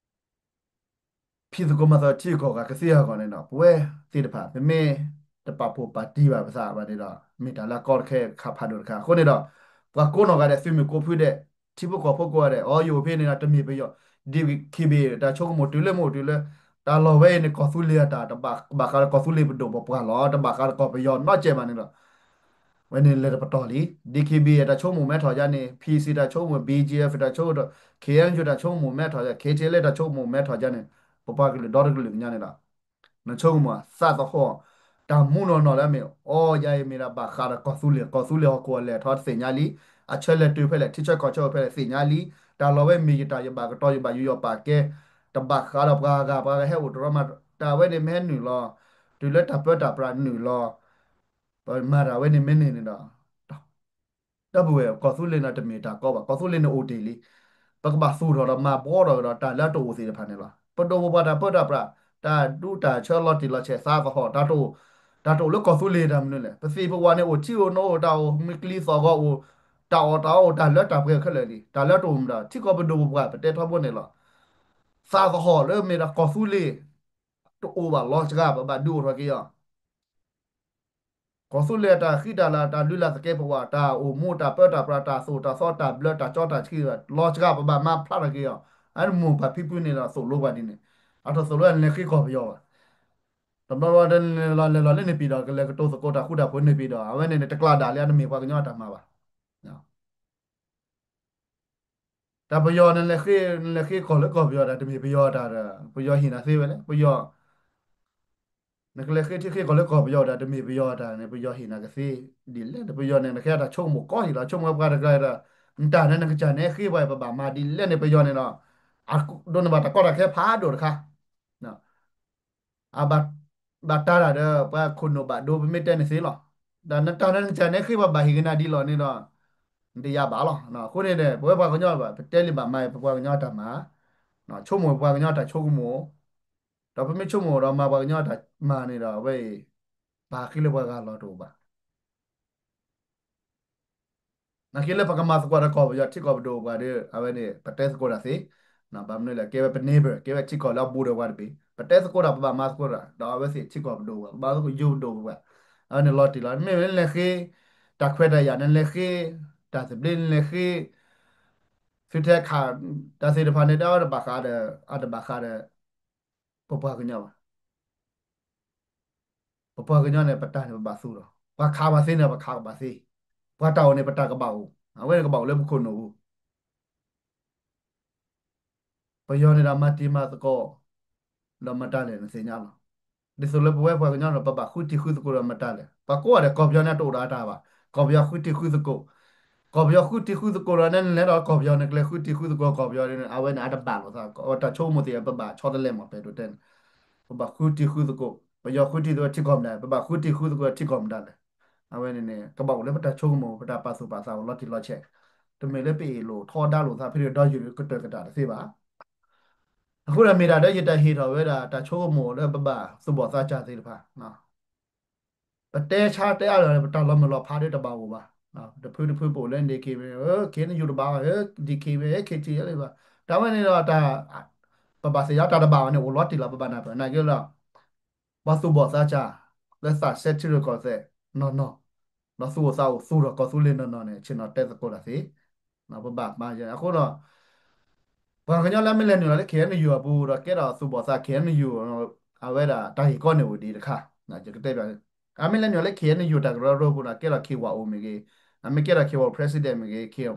peace ထံသကိးမၤသကိးထံဂုၤကီၢ်ဂၤကသ့အဂီၢ်န့ၣ်ဒီး ပဝဲသ့ၣ်တဖၣ် ပမ့ၢ်တပာ်ဖှိၣ်ပာ်တံၢ်ဘၣ်ပသးဘၣ်န့ၣ်ဒီး မ့ၢ်တၢ်လၢအကီတခဲခါဖးဒိၣ်တခါ. အဃိန့ၣ်ဒီး ပှၤကိးနီၢ်ဂၤဒဲး သုးမုၢ်ကိးဖုဒဲး ထံဖိကီၢ်ဖိကိးဂၤဒဲး အီၤယအိၣ်ဖဲန့ၣ်ဒီး တမ့ၢ်ပယီၤ DKBA တၢ်ဆိကမိၣ်တုၤလၢမ့ၢ်အိၣ်တုၤလၢ တၢ်လီၢ်ဝဲအံၤန့ၣ် ကီၢ်သူလ့ၤအတၢ် တဘၣ်ဃးဒီးကီၢ်သူလ့ၤပဒိၣ်ပပှၢ်လီၤ. တဘၣ်ဃးဒီးကီၢ်ပယီၤနီတစဲးဘၣ်န့ၣ်ဒီး ဝဲန့ၣ်လဲၤတပတီၢ်လံ. DKBA တၢ်ဆိကမိၣ်မဲထီၣ်ယါန့ၣ် PC တၢ်ဆိကမိၣ် BGF တၢ်ဆိကမိၣ် KNU တၢ်ဆိကမိၣ်မဲထီၣ်ယါ KTLA တၢ်ဆိကမိၣ်မဲထီၣ်ယါန့ၣ် ပပှၤကလုာ်ဒီတကလုာ်ကညီန့ၣ်ဒီး နဆိကမိၣ်သးသဟီၣ် တၢ်မူနီၢ်နီၢ်လၢအမ့ၢ် အီယါအံၤမ့ၢ်ဒၣ်ဘၣ်ဃးဒီးကီၢ်သူလ့ၤ ကီၢ်သူလ့ၤဟီၣ်ခိၣ်အလဲၤထီၣ်တသ့ၣ်ညါလံ. အဆၢလဲၤတုၤဖဲလဲၣ် ထံဆၢကီၢ်ဆၢဖဲလဲၣ်သ့ၣ်ညါလံ. တၢ်လီၢ်ဝဲမ့ၢ်ယတၢ်ယဘၣ်ကတီၤယဘၣ်ယူးယီၣ်ပာ်ကဲ တဘၣ်ဃးဒီးပှၤဂၤ ပှၤဂၤဟဲအိၣ်တရီမၤ တၢ်ဝဲန့ၣ်မ့ၢ်ဟဲနုာ်လီၤ တုၤလၢတၢ်ပၢတၢ်ပြးနုာ်လီၤ ပမၤတၢ်ဝဲန့ၣ်မ့ၢ်န့ၢ်န့ၣ်ဒီး ဒီပုၢ်ဝဲၢ် ကီၢ်သူလ့ၤန့ၣ်တမ့ၢ်တၢ်ကီဘၣ် ကီၢ်သူလ့ၤန့ၣ်အိၣ်တ့ၢ်လံ. ပကဘၣ်သူၣ်ထီၣ်ဒီးမၤဘှီထီၣ်ကဒီးတၢ်လၢအတအိၣ်သ့ၣ်တဖၣ်န့ၣ်လီၤ. ပဒိၣ်ပပှၢ်တၢ်ပၢတၢ်ပြး တၢ်ဒူတၢ်ဆၢလီၤတံၢ်လီၤဆဲးသးသဟီၣ် တၢ်တအိၣ် တၢ်တအိၣ်လၢကီၢ်သူလ့ၤတၢ်မနုၤလဲၣ်. ပသ့ၣ်ပဝၣ်န့ၣ်အိၣ်ထံအိၣ်နိအိၣ်တၢ်အိၣ်မုၢ်ကျံသီၣ်ဂီၤအိၣ် တၢ်အီၣ်တၢ်အီအိၣ်တၢ်လၢတၢ်ပှဲၤခဲလၢာ်လံ. တၢ်လၢတအိၣ်မတၤ ထံကီၢ်ပဒိၣ်ပပှၢ်ပတဲထီဘိန့ၣ်လီၤ. သးသဟီၣ်လၢမ့ၢ်ဒီးကီၢ်သူလ့ၤ တအိၣ်ဘၣ်လီၤစှၤ ပဘၣ်ဒုးအိၣ်ထီၣ်က့ၤအီၤ ကီၢ်သူလ့ၤတၢ်ဃံတၢ်လၤ တၢ်လုၢ်လၢ်သကဲးပဝး တၢ်အိၣ်မူတၢ်ပၢတၢ်ပြး တၢ်သိၣ်တၢ်သီ တၢ်ဘျၢတၢ်ကၠီတၢ်ဆှံ လီၤစှၤ ပဘၣ်မၤဖျါထီၣ်က့ၤအီၤ. အမိၢ်ပၢ်ဖံဖုန့ၣ်ဒီးသိၣ်လိပှၤဒ်န့ၣ် အတသိၣ်လိနလဲၤဃ့ကီၢ်ပယီၤဘၣ်. တဘျီဘျီလဲၤလီၤလဲၤလီၤလၢန့ၣ်ပံၤဒီး ကလဲၤကတိၤသကိးတၢ်ဃူတၢ်ဖိးန့ၣ်ပံၤဒီး အဝဲန့ၣ်န့ၣ် တကျးဒၣ်လၢအတမ့ၢ်ပှၤကညီအတၢ်မၤဘၣ်. တၢ်ပယီၤနလဲၤဃ့ နလဲၤဃ့ကီၢ်လၢကီၢ်ပယီၤတၢ် တမ့ၢ်ပယီၤတၢ်ဒီး ပယီၤဟ့ၣ်နၤသ့ဝဲလဲၣ် ပယီၤ နကလဲၤဃ့ထံဃ့ကီၢ်လၢကီၢ်ပယီၤတၢ် န့ၣ် ပယီၤဟ့ၣ်နၤကသ့ဒ်လဲၣ်န့ၣ် ပယီၤန့ၣ် နကဲတၢ်ဆိကမိၣ်ကီဟ့ၣ်လီၤ ဆိကမိၣ်ပှၤတဂၤဒီး နတၢ်န့ၣ်နကစၢ်န့ၣ်ဃ့ပှၤ ပဘၣ်မၤဒ်လဲၣ်န့ၣ် ပယီၤန့ၣ်ဒီး အဒိးန့ၢ်ဘၣ်တၢ်ကီတၢ်ခဲဖးဒိၣ်တခါ အဘၣ်တၢ်တၢ်ဒီး ပှၤခိၣ်နူာ်ဘၣ်ဒိ ပမ့ၢ်တဲန့ၣ်သ့လီၤ. ဒီးနတၢ်န့ၣ်နကစၢ်န့ၣ်ဃ့ပှၤဘၣ်ဟ့ၣ်က့ၤနၤဒ်လီၤန့ၣ်ဒီး နတယာ်ဘၣ်လီၤ. အဃိန့ၣ်ဒီး ပဝဲပှၤကညီဘၣ် ပတဲလံဘၣ်မၤပပှၤကညီတၢ်မၤ ဆိကမိၣ်ပပှၤကညီတၢ်ဆိကမိၣ် ဒီးပမ့ၢ်ဆိကမိၣ်ဒီးမၤပှၤကညီတၢ်မၤန့ၣ်ဒီး အဝဲအံၤ ပဟးဃ့လၢပှၤဂၤလီၤတအိၣ်ဘၣ်. နာ်က့လၢပကမၤသကိးဒီးကီၢ်ပယီၤထံကီၢ်ပဒိၣ်ပှၤဒီး အဝဲန့ၣ် ပတဲသကိးတၢ်သ့, ဘၣ်မနုၤလဲၣ် ကဲဝဲပ neighbor ကဲဝဲထံကီၢ်လၢအဘူးဒီးပှၤတဘ့ၣ်, ပတဲသကိးတၢ် ပဘၣ်မၤသကိးတၢ် ဒီးအဝဲသ့ၣ်ထံကီၢ်ပဒိၣ်ပှၤ ပဘၣ်သကိးယိၤပဒိၣ်ပှၤ, အဝဲန့ၣ်လီၤတံၢ်လီၤ မ့မ့ၢ်နလဲၤဃ့ တၢ်ခွဲးတၢ်ယာ် နလဲၤဃ့ တၢ်သဘျ့ နလဲၤဃ့ သုထဲခး တၢ်သ့ၣ်တဖၣ်န့ၣ် ဒီးအတဘၣ်ဃးဒီး အတဘၣ်ဃးဒီး ပပှၤကညီဘၣ်. ပပှၤကညီန့ၣ် ပတၢ်န့ၣ် ပဘၣ်သူၣ်ထီၣ်, ပှၤခးဘၣ်သ့န့ၣ် ပခးကဘၣ်သ့, ပှၤတၢ်အိၣ်န့ၣ် ပတၢ်ကဘၣ်အိၣ်, အဝဲန့ၣ်ကဘၣ်အိၣ်လၢပခိၣ်နူာ်ပူၤ ပယီၤန့ၣ်ဒီးမၤတံၤမၤသကိး ဒီးမတၤလဲၣ်နသ့ၣ်ညါလီၤ. ဒ်သိးလၢပဝဲပှၤကညီန့ၣ် ပဘၣ်ဃုထံဃုသကိးဒီးမတၤလဲၣ်. ပှၤကိးဂၤဒဲး ကီၢ်ပယီၤန့ၣ်တအိၣ်ဒီးအတၢ်ဘၣ်, ကီၢ်ပယီၤဃုထံဃုသကိး, ကီၢ်ပယီၤဃုထံဃုသကိးဒီး နလဲၤဒီးကီၢ်ပယီၤန့ၣ် ကလဲၤဃုထံဃုသကိးကီၢ်ပယီၤန့ၣ် အဝဲန့ၣ်အတဘၣ်လိာ်သး တၢ်ဆိကမိၣ်သ့ၣ် ပဘၣ်ဆီတလဲမး ပဲဒိးတဲန့ၣ် ပဘၣ်ဃုထံဃုသကိး, ပယီၤဃုထံသကိးထံကီၢ်မတၤလဲၣ်, ပဘၣ်ဃုထံဃုသကိးထံကီၢ်မတၤလဲၣ်. အဝဲန့ၣ်န့ၣ် ကဘၣ်အိၣ်လၢပတၢ်ဆိကမိၣ် ပတၢ်ပာ်သူၣ်ပာ်သးအိၣ်လီၤတံၢ်လီၤဆဲး, တမ့ၢ်လၢပအ့ၣ်လိာ်ထီဒါလိာ်သးဖဲဒီးယုၢ်ကတၢၢ်ကတၢၢ်တသ့ဘၣ်. အဃိဒီးမ့ၢ်တၢ်ဒီးယတၢ်ဟ့ၣ်ထီၣ်ဝဲဒၣ် တၢ်ဆိကမိၣ်လၢပဘၣ်သူၣ်ဘီၣ်သးစၢ်သ့ၣ်တဖၣ် ပတဲဆါတဲအါလီၤ ပတၢ်လီၤမုၢ်လီၤဖးဒီးတဘၣ်အိၣ်ဘၣ်. တဖုတဖုပအိၣ်လၢ DKBA န့ၣ် KNU တဘၣ်ဘၣ်, DKBA KTLA ဘၣ်. တၢ်ဝဲန့ၣ်ဒီး ပဘၣ်သ့ၣ်ညါတၢ်တဘၣ်ဘၣ်န့ၣ် အိၣ်လီၤတံၢ်လီၤ ပဘၣ်နၢ်ပၢၢ်နာ်က့ဒီး ပှၤသူၣ်ဘီၣ်သးစၢ် လၢသးစဲထံရူၢ်ကီၢ်သဲး နီၢ်နီၢ်, ဒီးသူၣ်အိၣ်သးအိၣ်သူၣ်ထီၣ်ကီၢ်သူလ့ၤနီၢ်နီၢ်န့ၣ် ဆ့ၣ်နီၤတဲသကိးတၢ်သ့ ပဘၣ်မၤယဲ အဃိဒီး ပှၤကညီလၢအမ့ၢ်လဲၤနုာ်လီၤလၢ KNU အပူၤဒီး ကဲထီၣ်သူၣ်ဘီၣ်သး KNU အဝဲဒၣ်တၢ်ဂ့ၢ်ကီန့ၣ်အိၣ်ဒံးတခါ, ယကတဲဘၣ်, အမ့ၢ်လဲၤနုာ်လၢ KNU တၢ်ကရၢကရိပူၤဒီး ကဲထီၣ် KYO မ့ၢ်ဂ့ၤ, အမ့ၢ်ကဲထီၣ် KYO president မ့ၢ်ဂ့ၤ,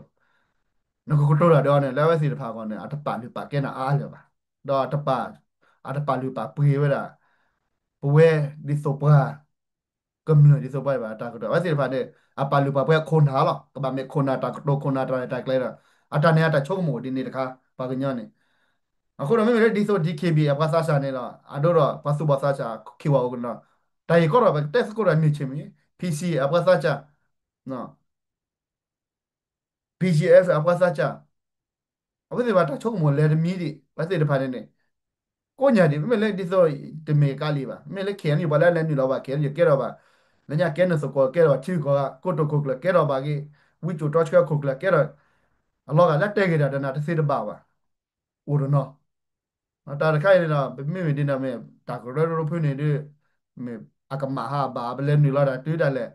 နကကတိၤတၢ်ဒီးန့ၣ် လၢအဝဲသ့ၣ်တဖၣ်အဂီၢ်န့ၣ် အတပာ်လုၢ်ပာ်ကဲနၤအါအါလၢၤဘၣ်, ဒီး အတပာ်လုၢ်ပာ်ပှ့ၤဝဲဒၣ် ပဝဲဒ်သိးပှၤ ကမျၢၢ်ဒ်သိးပှၤဘၣ်တၢ်ကတိၤ အဝဲသ့ၣ်တဖၣ်န့ၣ် အပာ်လုၢ်ပာ်ပှ့ၤခိၣ်နၢ်လီၤ. ကဘၣ်မ့ၢ်ခိၣ်နၢ်တၢ်ကတိၤ ခိၣ်နၢ်တၢ်ရဲၣ်တၢ်ကျဲၤဒီး အတၢ်န့ၣ်အတၢ်ဆိကမိၣ်ဒ်န့ၣ်တခါ ပှၤကညီန့ၣ်. အဃိဒီးမ့မ့ၢ်လၢဒ်သိး DKBA အပှၤသးစၢ်န့ၣ်ဒီး အဒိဒီးပှၤသူၣ်ဘီၣ်သးစၢ် KYO ကဒီး တၢ်ဂ့ၢ်ကီဒီး ပကတဲသကိးဒီးန့ၢ်ဆ့ၣ်မ့ၢ် PC အပှၤသးစၢ် BGF အပှၤသးစၢ် အဝဲသ့ၣ်တဖၣ်တၢ်ဆိကမိၣ်လဲၤတမံၤဒံး အဝဲသ့ၣ်တဖၣ်န့ၣ်န့ၣ် ကိးညါဒံး မ့မ့ၢ်လၢဒ်သိး တမ့ၢ်ကါလံဘၣ် မ့မ့ၢ်လၢ KNU ပှၤလၢအလဲၤနုာ်လီၤဘၣ် KNU ကဲထီၣ်ဘၣ် လၢညါကဲနုာ်သကိး ကဲထီၣ်ဘၣ်ထံဂုၤကီၢ်ဂၤ ကိတိာ်ခိၣ်ကျၢၢ် ကဲထီၣ်ဘၣ်က့ၤ ဝံကၠိၣ်တီဆှၢခိၣ်ကျၢၢ် ကဲထီၣ် အလီၤဂာ်လၢတဲဂ့ၤတၢ်ဒီးနၤတသ့တဘၣ်ဘၣ် အိၣ်တနီၤ တၢ်တခါအံၤန့ၣ်ဒီး ပမ့ၢ်မ့ၢ်ဒ်န့ၣ်မ့ၢ် တၢ်ကရၢကရိဖုန့ၣ်ဒီး မ့ၢ်အကမၣ်ဟးဘၣ် ပလဲၤနုာ်လီၤတၢ်တုၤဒၣ်လဲာ်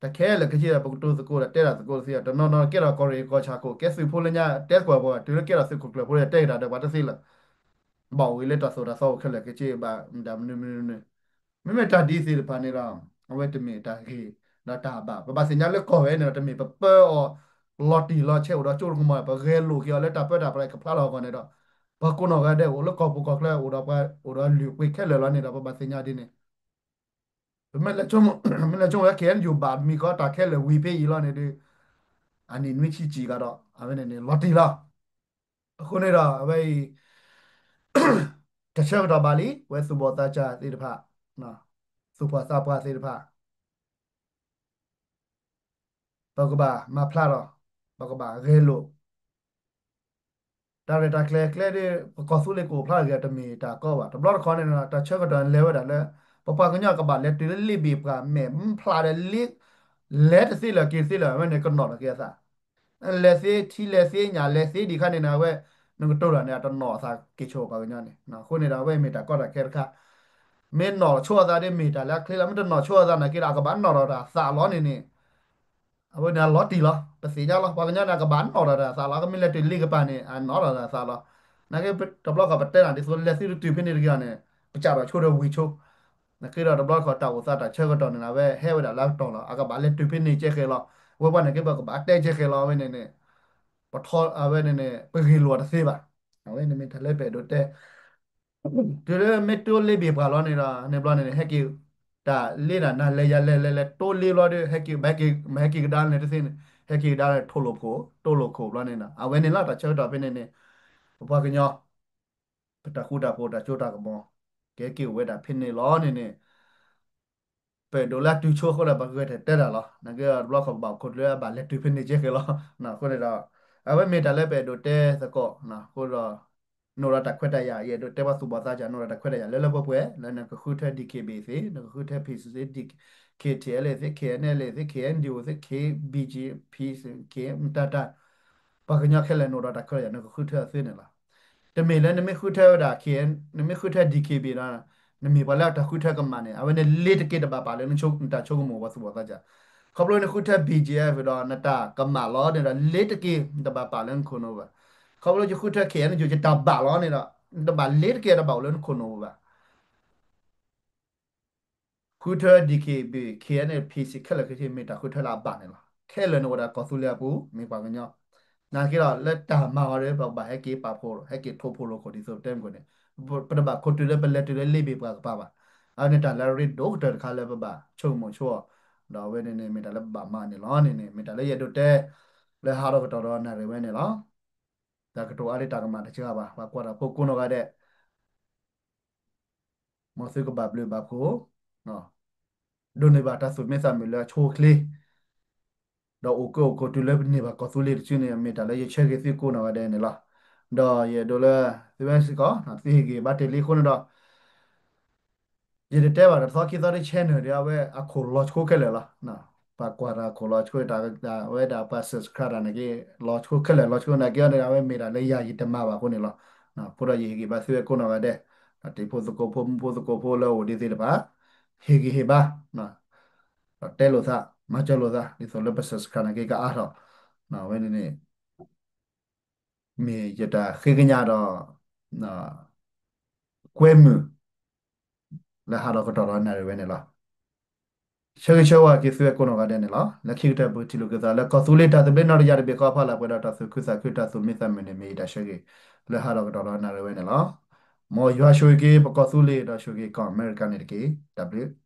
တၢ်ခဲလၢာ်ခဲဆ့ဒီး ပကတိၤသကိးဒီးတဲတၢ်သကိးတသ့ တနီၤနီၤကဲထီၣ်ကီၢ်ရ့ၣ်ကီၢ်ဆၣ်ခိၣ် ကဲသုးဖိလၢညါတဲသကိးပှၤ တုၤလၢကဲထီၣ်သုးခိၣ်ကျၢၢ်ဖိဒီးတဲက့ၤတၢ်ဒီးပှၤတသ့လၢၤ ဘၣ်အိၣ်ဂ့ၤလၢတၢ်သိၣ်တၢ်သီအိၣ်ခဲလၢာ်ခဲဆ့ဘၣ် မတၤမနုၤမနုၤမနုၤ မ့မ့ၢ်တၢ်ဒ်သ့ၣ်တဖၣ်န့ၣ်ဒီး အဝဲတမ့ၢ်တၢ်ဂ့ၤ ဒီးတၢ်ဘၣ် ပဘၣ်သ့ၣ်ညါလၢကီၢ်ဝဲန့ၣ်ဒီး တမ့ၢ်ပပၢအီၤ လီၤတံၢ်လီၤဆဲးအိၣ်ဒီးကၠိတကမီၤ ပဂဲၤလိာ်က့ၤအီၤလၢတၢ်ပၢတၢ်ပြးကဖျါလီၤအဂီၢ်န့ၣ်ဒီး ပှၤကိးနီၢ်ဂၤဒဲးအိၣ်လၢကီၢ်ပူၤကီၢ်ချၢ အိၣ်ဒီးပှၤ အိၣ်ဒီးလုၢ်ပှ့ၤခဲလၢာ်လီၤန့ၣ်ဒီး ပဘၣ်သ့ၣ်ညါဒ်န့ၣ် ပမ့ၢ်လဲၤဆိကမိၣ် မ့ၢ်လဲၤဆိကမိၣ်ဝဲ ခဲအံၤ ယိၤဘၣ်မံၤကီးတၢ်ခဲလၢာ်ဝံၤဖဲအံၤလီၤန့ၣ်ဒီး အနံၣ်နွံဆံစံးကဒီး အဝဲန့ၣ်န့ၣ် လီၤတံၢ်လီၤ. အဃိန့ၣ်ဒီး အဝဲအံၤ တၢ်ဆၢကတီၢ်ဘၣ်လံ ဝဲသူၣ်ဘီၣ်သးစၢ်သ့ၣ်တဖၣ် သူၣ်ပှၢ်သးပှၢ်သ့ၣ်တဖၣ် ပကဘၣ်မၤဖျါထီၣ် ပကဘၣ်ဂဲၤလိာ် တၢ်ရဲၣ်တၢ်ကျဲၤကျဲဒီး ပကီၢ်သူလ့ၤကအိၣ်ဖျါတဂ့ၤ တမ့ၢ်တၢ်ကီဘၣ်. တဘျီတခီန့ၣ် တၢ်ဆၢကတီၢ်လဲၤဝဲဒၣ်လၢ ပပှၤကညီကဘၣ်လဲၤတုၤလၢလ့ဘ့ၣ်ပှၢ်မဲာ်ဖျါဒီးလ့ လဲၤတသ့လၢၤက့ၤတသ့လၢၤ အဝဲန့ၣ်ကနီၣ်ထီၣ်က့ၤအသး လဲၤသ့ထံလဲၤသ့ညၣ်လဲၤသ့ဒံးခါန့ၣ် အဝဲ နကတိၤတၢ်န့ၣ် အတနီၣ်အသးက့ၤဆိပှၤကညီန့ၣ် အဃိန့ၣ်ဒီး အဝဲမ့ၢ်တၢ်ကီတၢ်ခဲတခါ မ့ၢ်နီၣ်ဆိအသးဒီးမ့ၢ်တၢ်လၢအချ့လီၤ မ့ၢ်တနီၣ်ဆိအသးနာ်က့ဒီး အကဘၣ်နီၣ်ထီၣ်တၢ်သးလီၤန့ၣ်န့ၣ် အဝဲန့ၣ်အလီၤတံၢ်လီၤ ပသ့ၣ်ညါလီၤ ပှၤကညီန့ၣ် အကဘၣ်နီၣ်ထီၣ်တၢ်သးလီၤ ကမ့ၢ်လဲၤတုၤလ့ကပၤန့ၣ် အနီၣ်ထီၣ်တၢ်သးလီၤ နာ်က့ တဘျီခီပတဲနၤဒ်သိးလဲၤသုတတုၤဖဲန့ၣ်တဂ့ၤန့ၣ် ပစးထီၣ်ဆိဒီးဝံၤဆိ နာ်က့ဒီးတဘျီခီတၢ်အိၣ်သးတၢ်ဆၢကတီၢ်န့ၣ် အဝဲဟဲဝဲဒၣ်လၢအကတီၢ်လီၤ အကဘၣ်လဲၤတုၤဖဲန့ၣ်ကဲဃဲၤလီၤ အဝဲပှၤန့ၣ်က့ ပကဘၣ်တဲကဲဃဲၤလီၤ အဝဲန့ၣ်န့ၣ် ပထီ အဝဲန့ၣ်န့ၣ် ပဂ့ၢ်လိာ်တသ့ဘၣ် အဝဲန့ၣ်မ့ၢ်တၢ်လၢပအဲၣ်ဒိးတဲ တုၤလၢမ့ၢ်တိလ့ဘ့ၣ်ပှၢ်လီၤန့ၣ်ဒီး န့ၣ်ဘျီန့ၣ်န့ၣ် ဟဲက့ၤ တၢ်လ့ဒၣ်နၤလဲၤယၤလဲၤလဲၤလဲၤတိလ့ဘျီဒီး ဟဲက့ၤ မ့ၢ်ဟဲက့ၤကဒါလဲၣ်တသ့န့ၣ် ဟဲက့ၤကဒါလဲၣ်ထိၣ်လိာ်ခိၣ် တိၣ်လိာ်ခိၣ်ဘျီန့ၣ်ဒီး အဝဲန့ၣ်လီၤတၢ်ဆၢကတီၢ်ဖဲန့ၣ်န့ၣ် ပပှၤကညီ ပတၢ်ဃူတၢ်ဖိးတၢ်စိတၢ်ကမီၤ ကဟဲက့ၤအိၣ်ဝဲဒၣ်ဖဲန့ၣ်လီၤန့ၣ်န့ၣ် ပအဲၣ်ဒိးလၢအတုၤဆိအဃိဒီး ပှၤဂဲၤထီၣ်တဲတၢ်လီၤ နာ်က့တဘျီခီပဘၣ်ခိၣ်တုၤလၢ အဘၣ်လဲၤတုၤဖဲန့ၣ်ကဲဃဲၤလီၤ အဃိန့ၣ်ဒီး အဝဲမ့ၢ်တၢ်လၢပအဲၣ်ဒိးတဲသကိး အဃိဒီး နိၣ်ဒီးတၢ်ခွဲးတၢ်ယာ် ယအဲၣ်ဒိးတဲပှၤသူၣ်ဘီၣ်သးစၢ် နိၣ်ဒီးတၢ်ခွဲးတၢ်ယာ်လၢလၢပှဲၤပှဲၤ လၢနကဃုထၢ D K B A သ့ နကဃုထၢ P C သ့ K T L A သ့ K N L A သ့ K N D O သ့ K B G P သ့ K တၢ်တၢ် ပှၤကညီခဲလၢာ်နိၣ်ဒီးတၢ်ခွဲးတၢ်ယာ် နကဃုထၢအသ့န့ၣ်လီၤ တမ့ၢ်လၢနမ့ၢ်ဃုထၢဝဲဒၣ် K N နမ့ၢ်ဃုထၢ D K B A ဒီး နမ့ၢ်ပှၤလၢတၢ်ဃုထၢကမၣ်န့ၣ် အဝဲန့ၣ်လ့တက့ၢ်တဘၣ်ပာ်လၢနတၢ်ဆိကမိၣ်ပှၤသူၣ်ဘီၣ်သးစၢ် ခီဖျိနဃုထၢ B G F ဒီး နတၢ်ကမၣ်လီၤန့ၣ်ဒီး လ့တက့ၢ်တဘၣ်ပာ်လၢနခိၣ်နူာ်ဘၣ် ခီဖျိယဃုထၢ K N L A ယတၢ်ဘၣ်လီၤန့ၣ်ဒီး တဘၣ်လ့တက့ၢ်တဘၣ်အိၣ်လၢနခိၣ်နူာ်ဘၣ် ဃုထၢ D K B A K N L A P C ခဲလၢာ်ခဲဆ့ မ့ၢ်တၢ်ဃုထၢလၢအဘၣ်န့ၣ်လီၤ ခဲလၢာ်န့ၣ်အိၣ်ဝဲဒၣ်ကီၢ်သူလ့ၤအပူၤ မ့ၢ်ပှၤကညီ နာ်က့ဒီးလၢတၢ်မၤအီၤဒီး ပကဘၣ်ဟဲက့ၤပာ်ဖှိၣ် ဟဲက့ၤထိၣ်ဖိၣ်လိာ်ခိၣ်ဒ်သိးပတဲမုၢ်ကိၣ်န့ၣ် ပတဘၣ်ခိၣ်တုၤလၢပလဲၤတုၤလၢလ့ဘ့ၣ်ပှၢ်ကပၤဘၣ် အဝဲန့ၣ်တၢ်လၢအရ့ဒိၣ်ကတၢၢ်တခါလၢပဘၣ်ဆိကမိၣ်ဆိအီၤ ဒီးအဝဲန့ၣ်န့ၣ် မ့ၢ်တၢ်လၢပဘၣ်မၤန့ၣ်လီၤန့ၣ်န့ၣ် မ့ၢ်တၢ်လၢယအဲၣ်ဒိးတဲ လၢဟးထီၣ်ကတီၢ်ဒီးနၣ်ရံၣ်ဝဲန့ၣ်လီၤ တၢ်ကတိၤအါဒံးတၢ်ကမၣ်တစှၤဘၣ် ပှၤကွၢ်တၢ်ဖိကိးနီၢ်ဂၤဒဲး မ်သုကဘၣ်ဘျုးဘၣ်ဖှိၣ် ဒိးန့ၢ်ဘၣ်တၢ်သူၣ်မံသးမုာ်လၢအဆိအချ့ ဒီးအိၣ်ကၢအိၣ်ခိးတုၤလၢပန့ၢ်ဘၣ်ကီၢ်သူလ့ၤတစုန့ၣ် မ့ၢ်တၢ်လၢယဆၢဂ့ၤသုကိးနီၢ်ဂၤဒဲးန့ၣ်လီၤ. ဒီးယအဲၣ်ဒိးလၢ သုဝဲစ့ၢ်ကီး သုဟ့ၣ်ဂံၢ်ဘါတ့ၢ်လံအဃိန့ၣ်ဒီး ယတတဲဘၣ်တသီခံသီဒီး channel ဒီး အဝဲအခိၣ်လီၤဆိခဲလၢာ်လီၤ. ပှၤကွၢ်တၢ်အခိၣ်လီၤဆိ တၢ်ဝဲဒၣ်ပှၤ subscribe တၢ်န့ၣ်က့ လီၤဆိခဲလၢာ် လီၤဆိနာ်က့န့ၣ် အဝဲမ့ၢ်တၢ်လၢယၤယတမၤဘၣ်အဃိန့ၣ်လီၤ. အဃိဒီးယဟ့ၣ်ဂံၢ်ဘါသုဝဲကိးနီၢ်ဂၤဒဲး တံၤဖိသကိးဖိ မူဖိသကိးဖိလၢအအိၣ်ဒ်သ့ၣ်တဖၣ် ဟ့ၣ်ဂံၢ်ဟ့ၣ်ဘါ ဒီးတဲလိာ်သး မၤစၢၤလိာ်သး ဒ်သိးလၢပ subscribe နာ်က့ကအါထီၣ် အဝဲန့ၣ်န့ၣ် မ့ၢ်ယတၢ်ဃ့ကညးဒီး ကွဲမုာ် လၢဟးထီၣ်ကတီၢ်ဒီးနၣ်ရံၣ်ဝဲန့ၣ်လီၤ. ဆၢဂ့ၤဆၢဝါက့ၤသုဝဲကိးနီၢ်ဂၤဒဲးန့ၣ်လီၤ. လၢခံကတၢၢ်ပကထံၣ်လိာ်က့ၤသးလၢ ကီၢ်သူလ့ၤတၢ်သဘျ့နီၣ်တယၢ်တဘ့ၣ်ဃီအဖီလာ်ပှဲၤဒီးတၢ်သူၣ်ခုသးခုတၢ်သူၣ်မံသးမုာ်န့ၣ် မ့ၢ်ယတၢ်ဆၢဂ့ၤ လၢဟးထီၣ်ကတီၢ်ဒီးနၣ်ရံၣ်ဝဲန့ၣ်လီၤ. မ်ယွၤဆိၣ်ဂ့ၤက့ၤပကီၢ်သူလ့ၤဒီးဆိၣ်ဂ့ၤကီၢ်အမဲရကၤန့ၣ်တက့ၢ်. တၢ်ဘျုး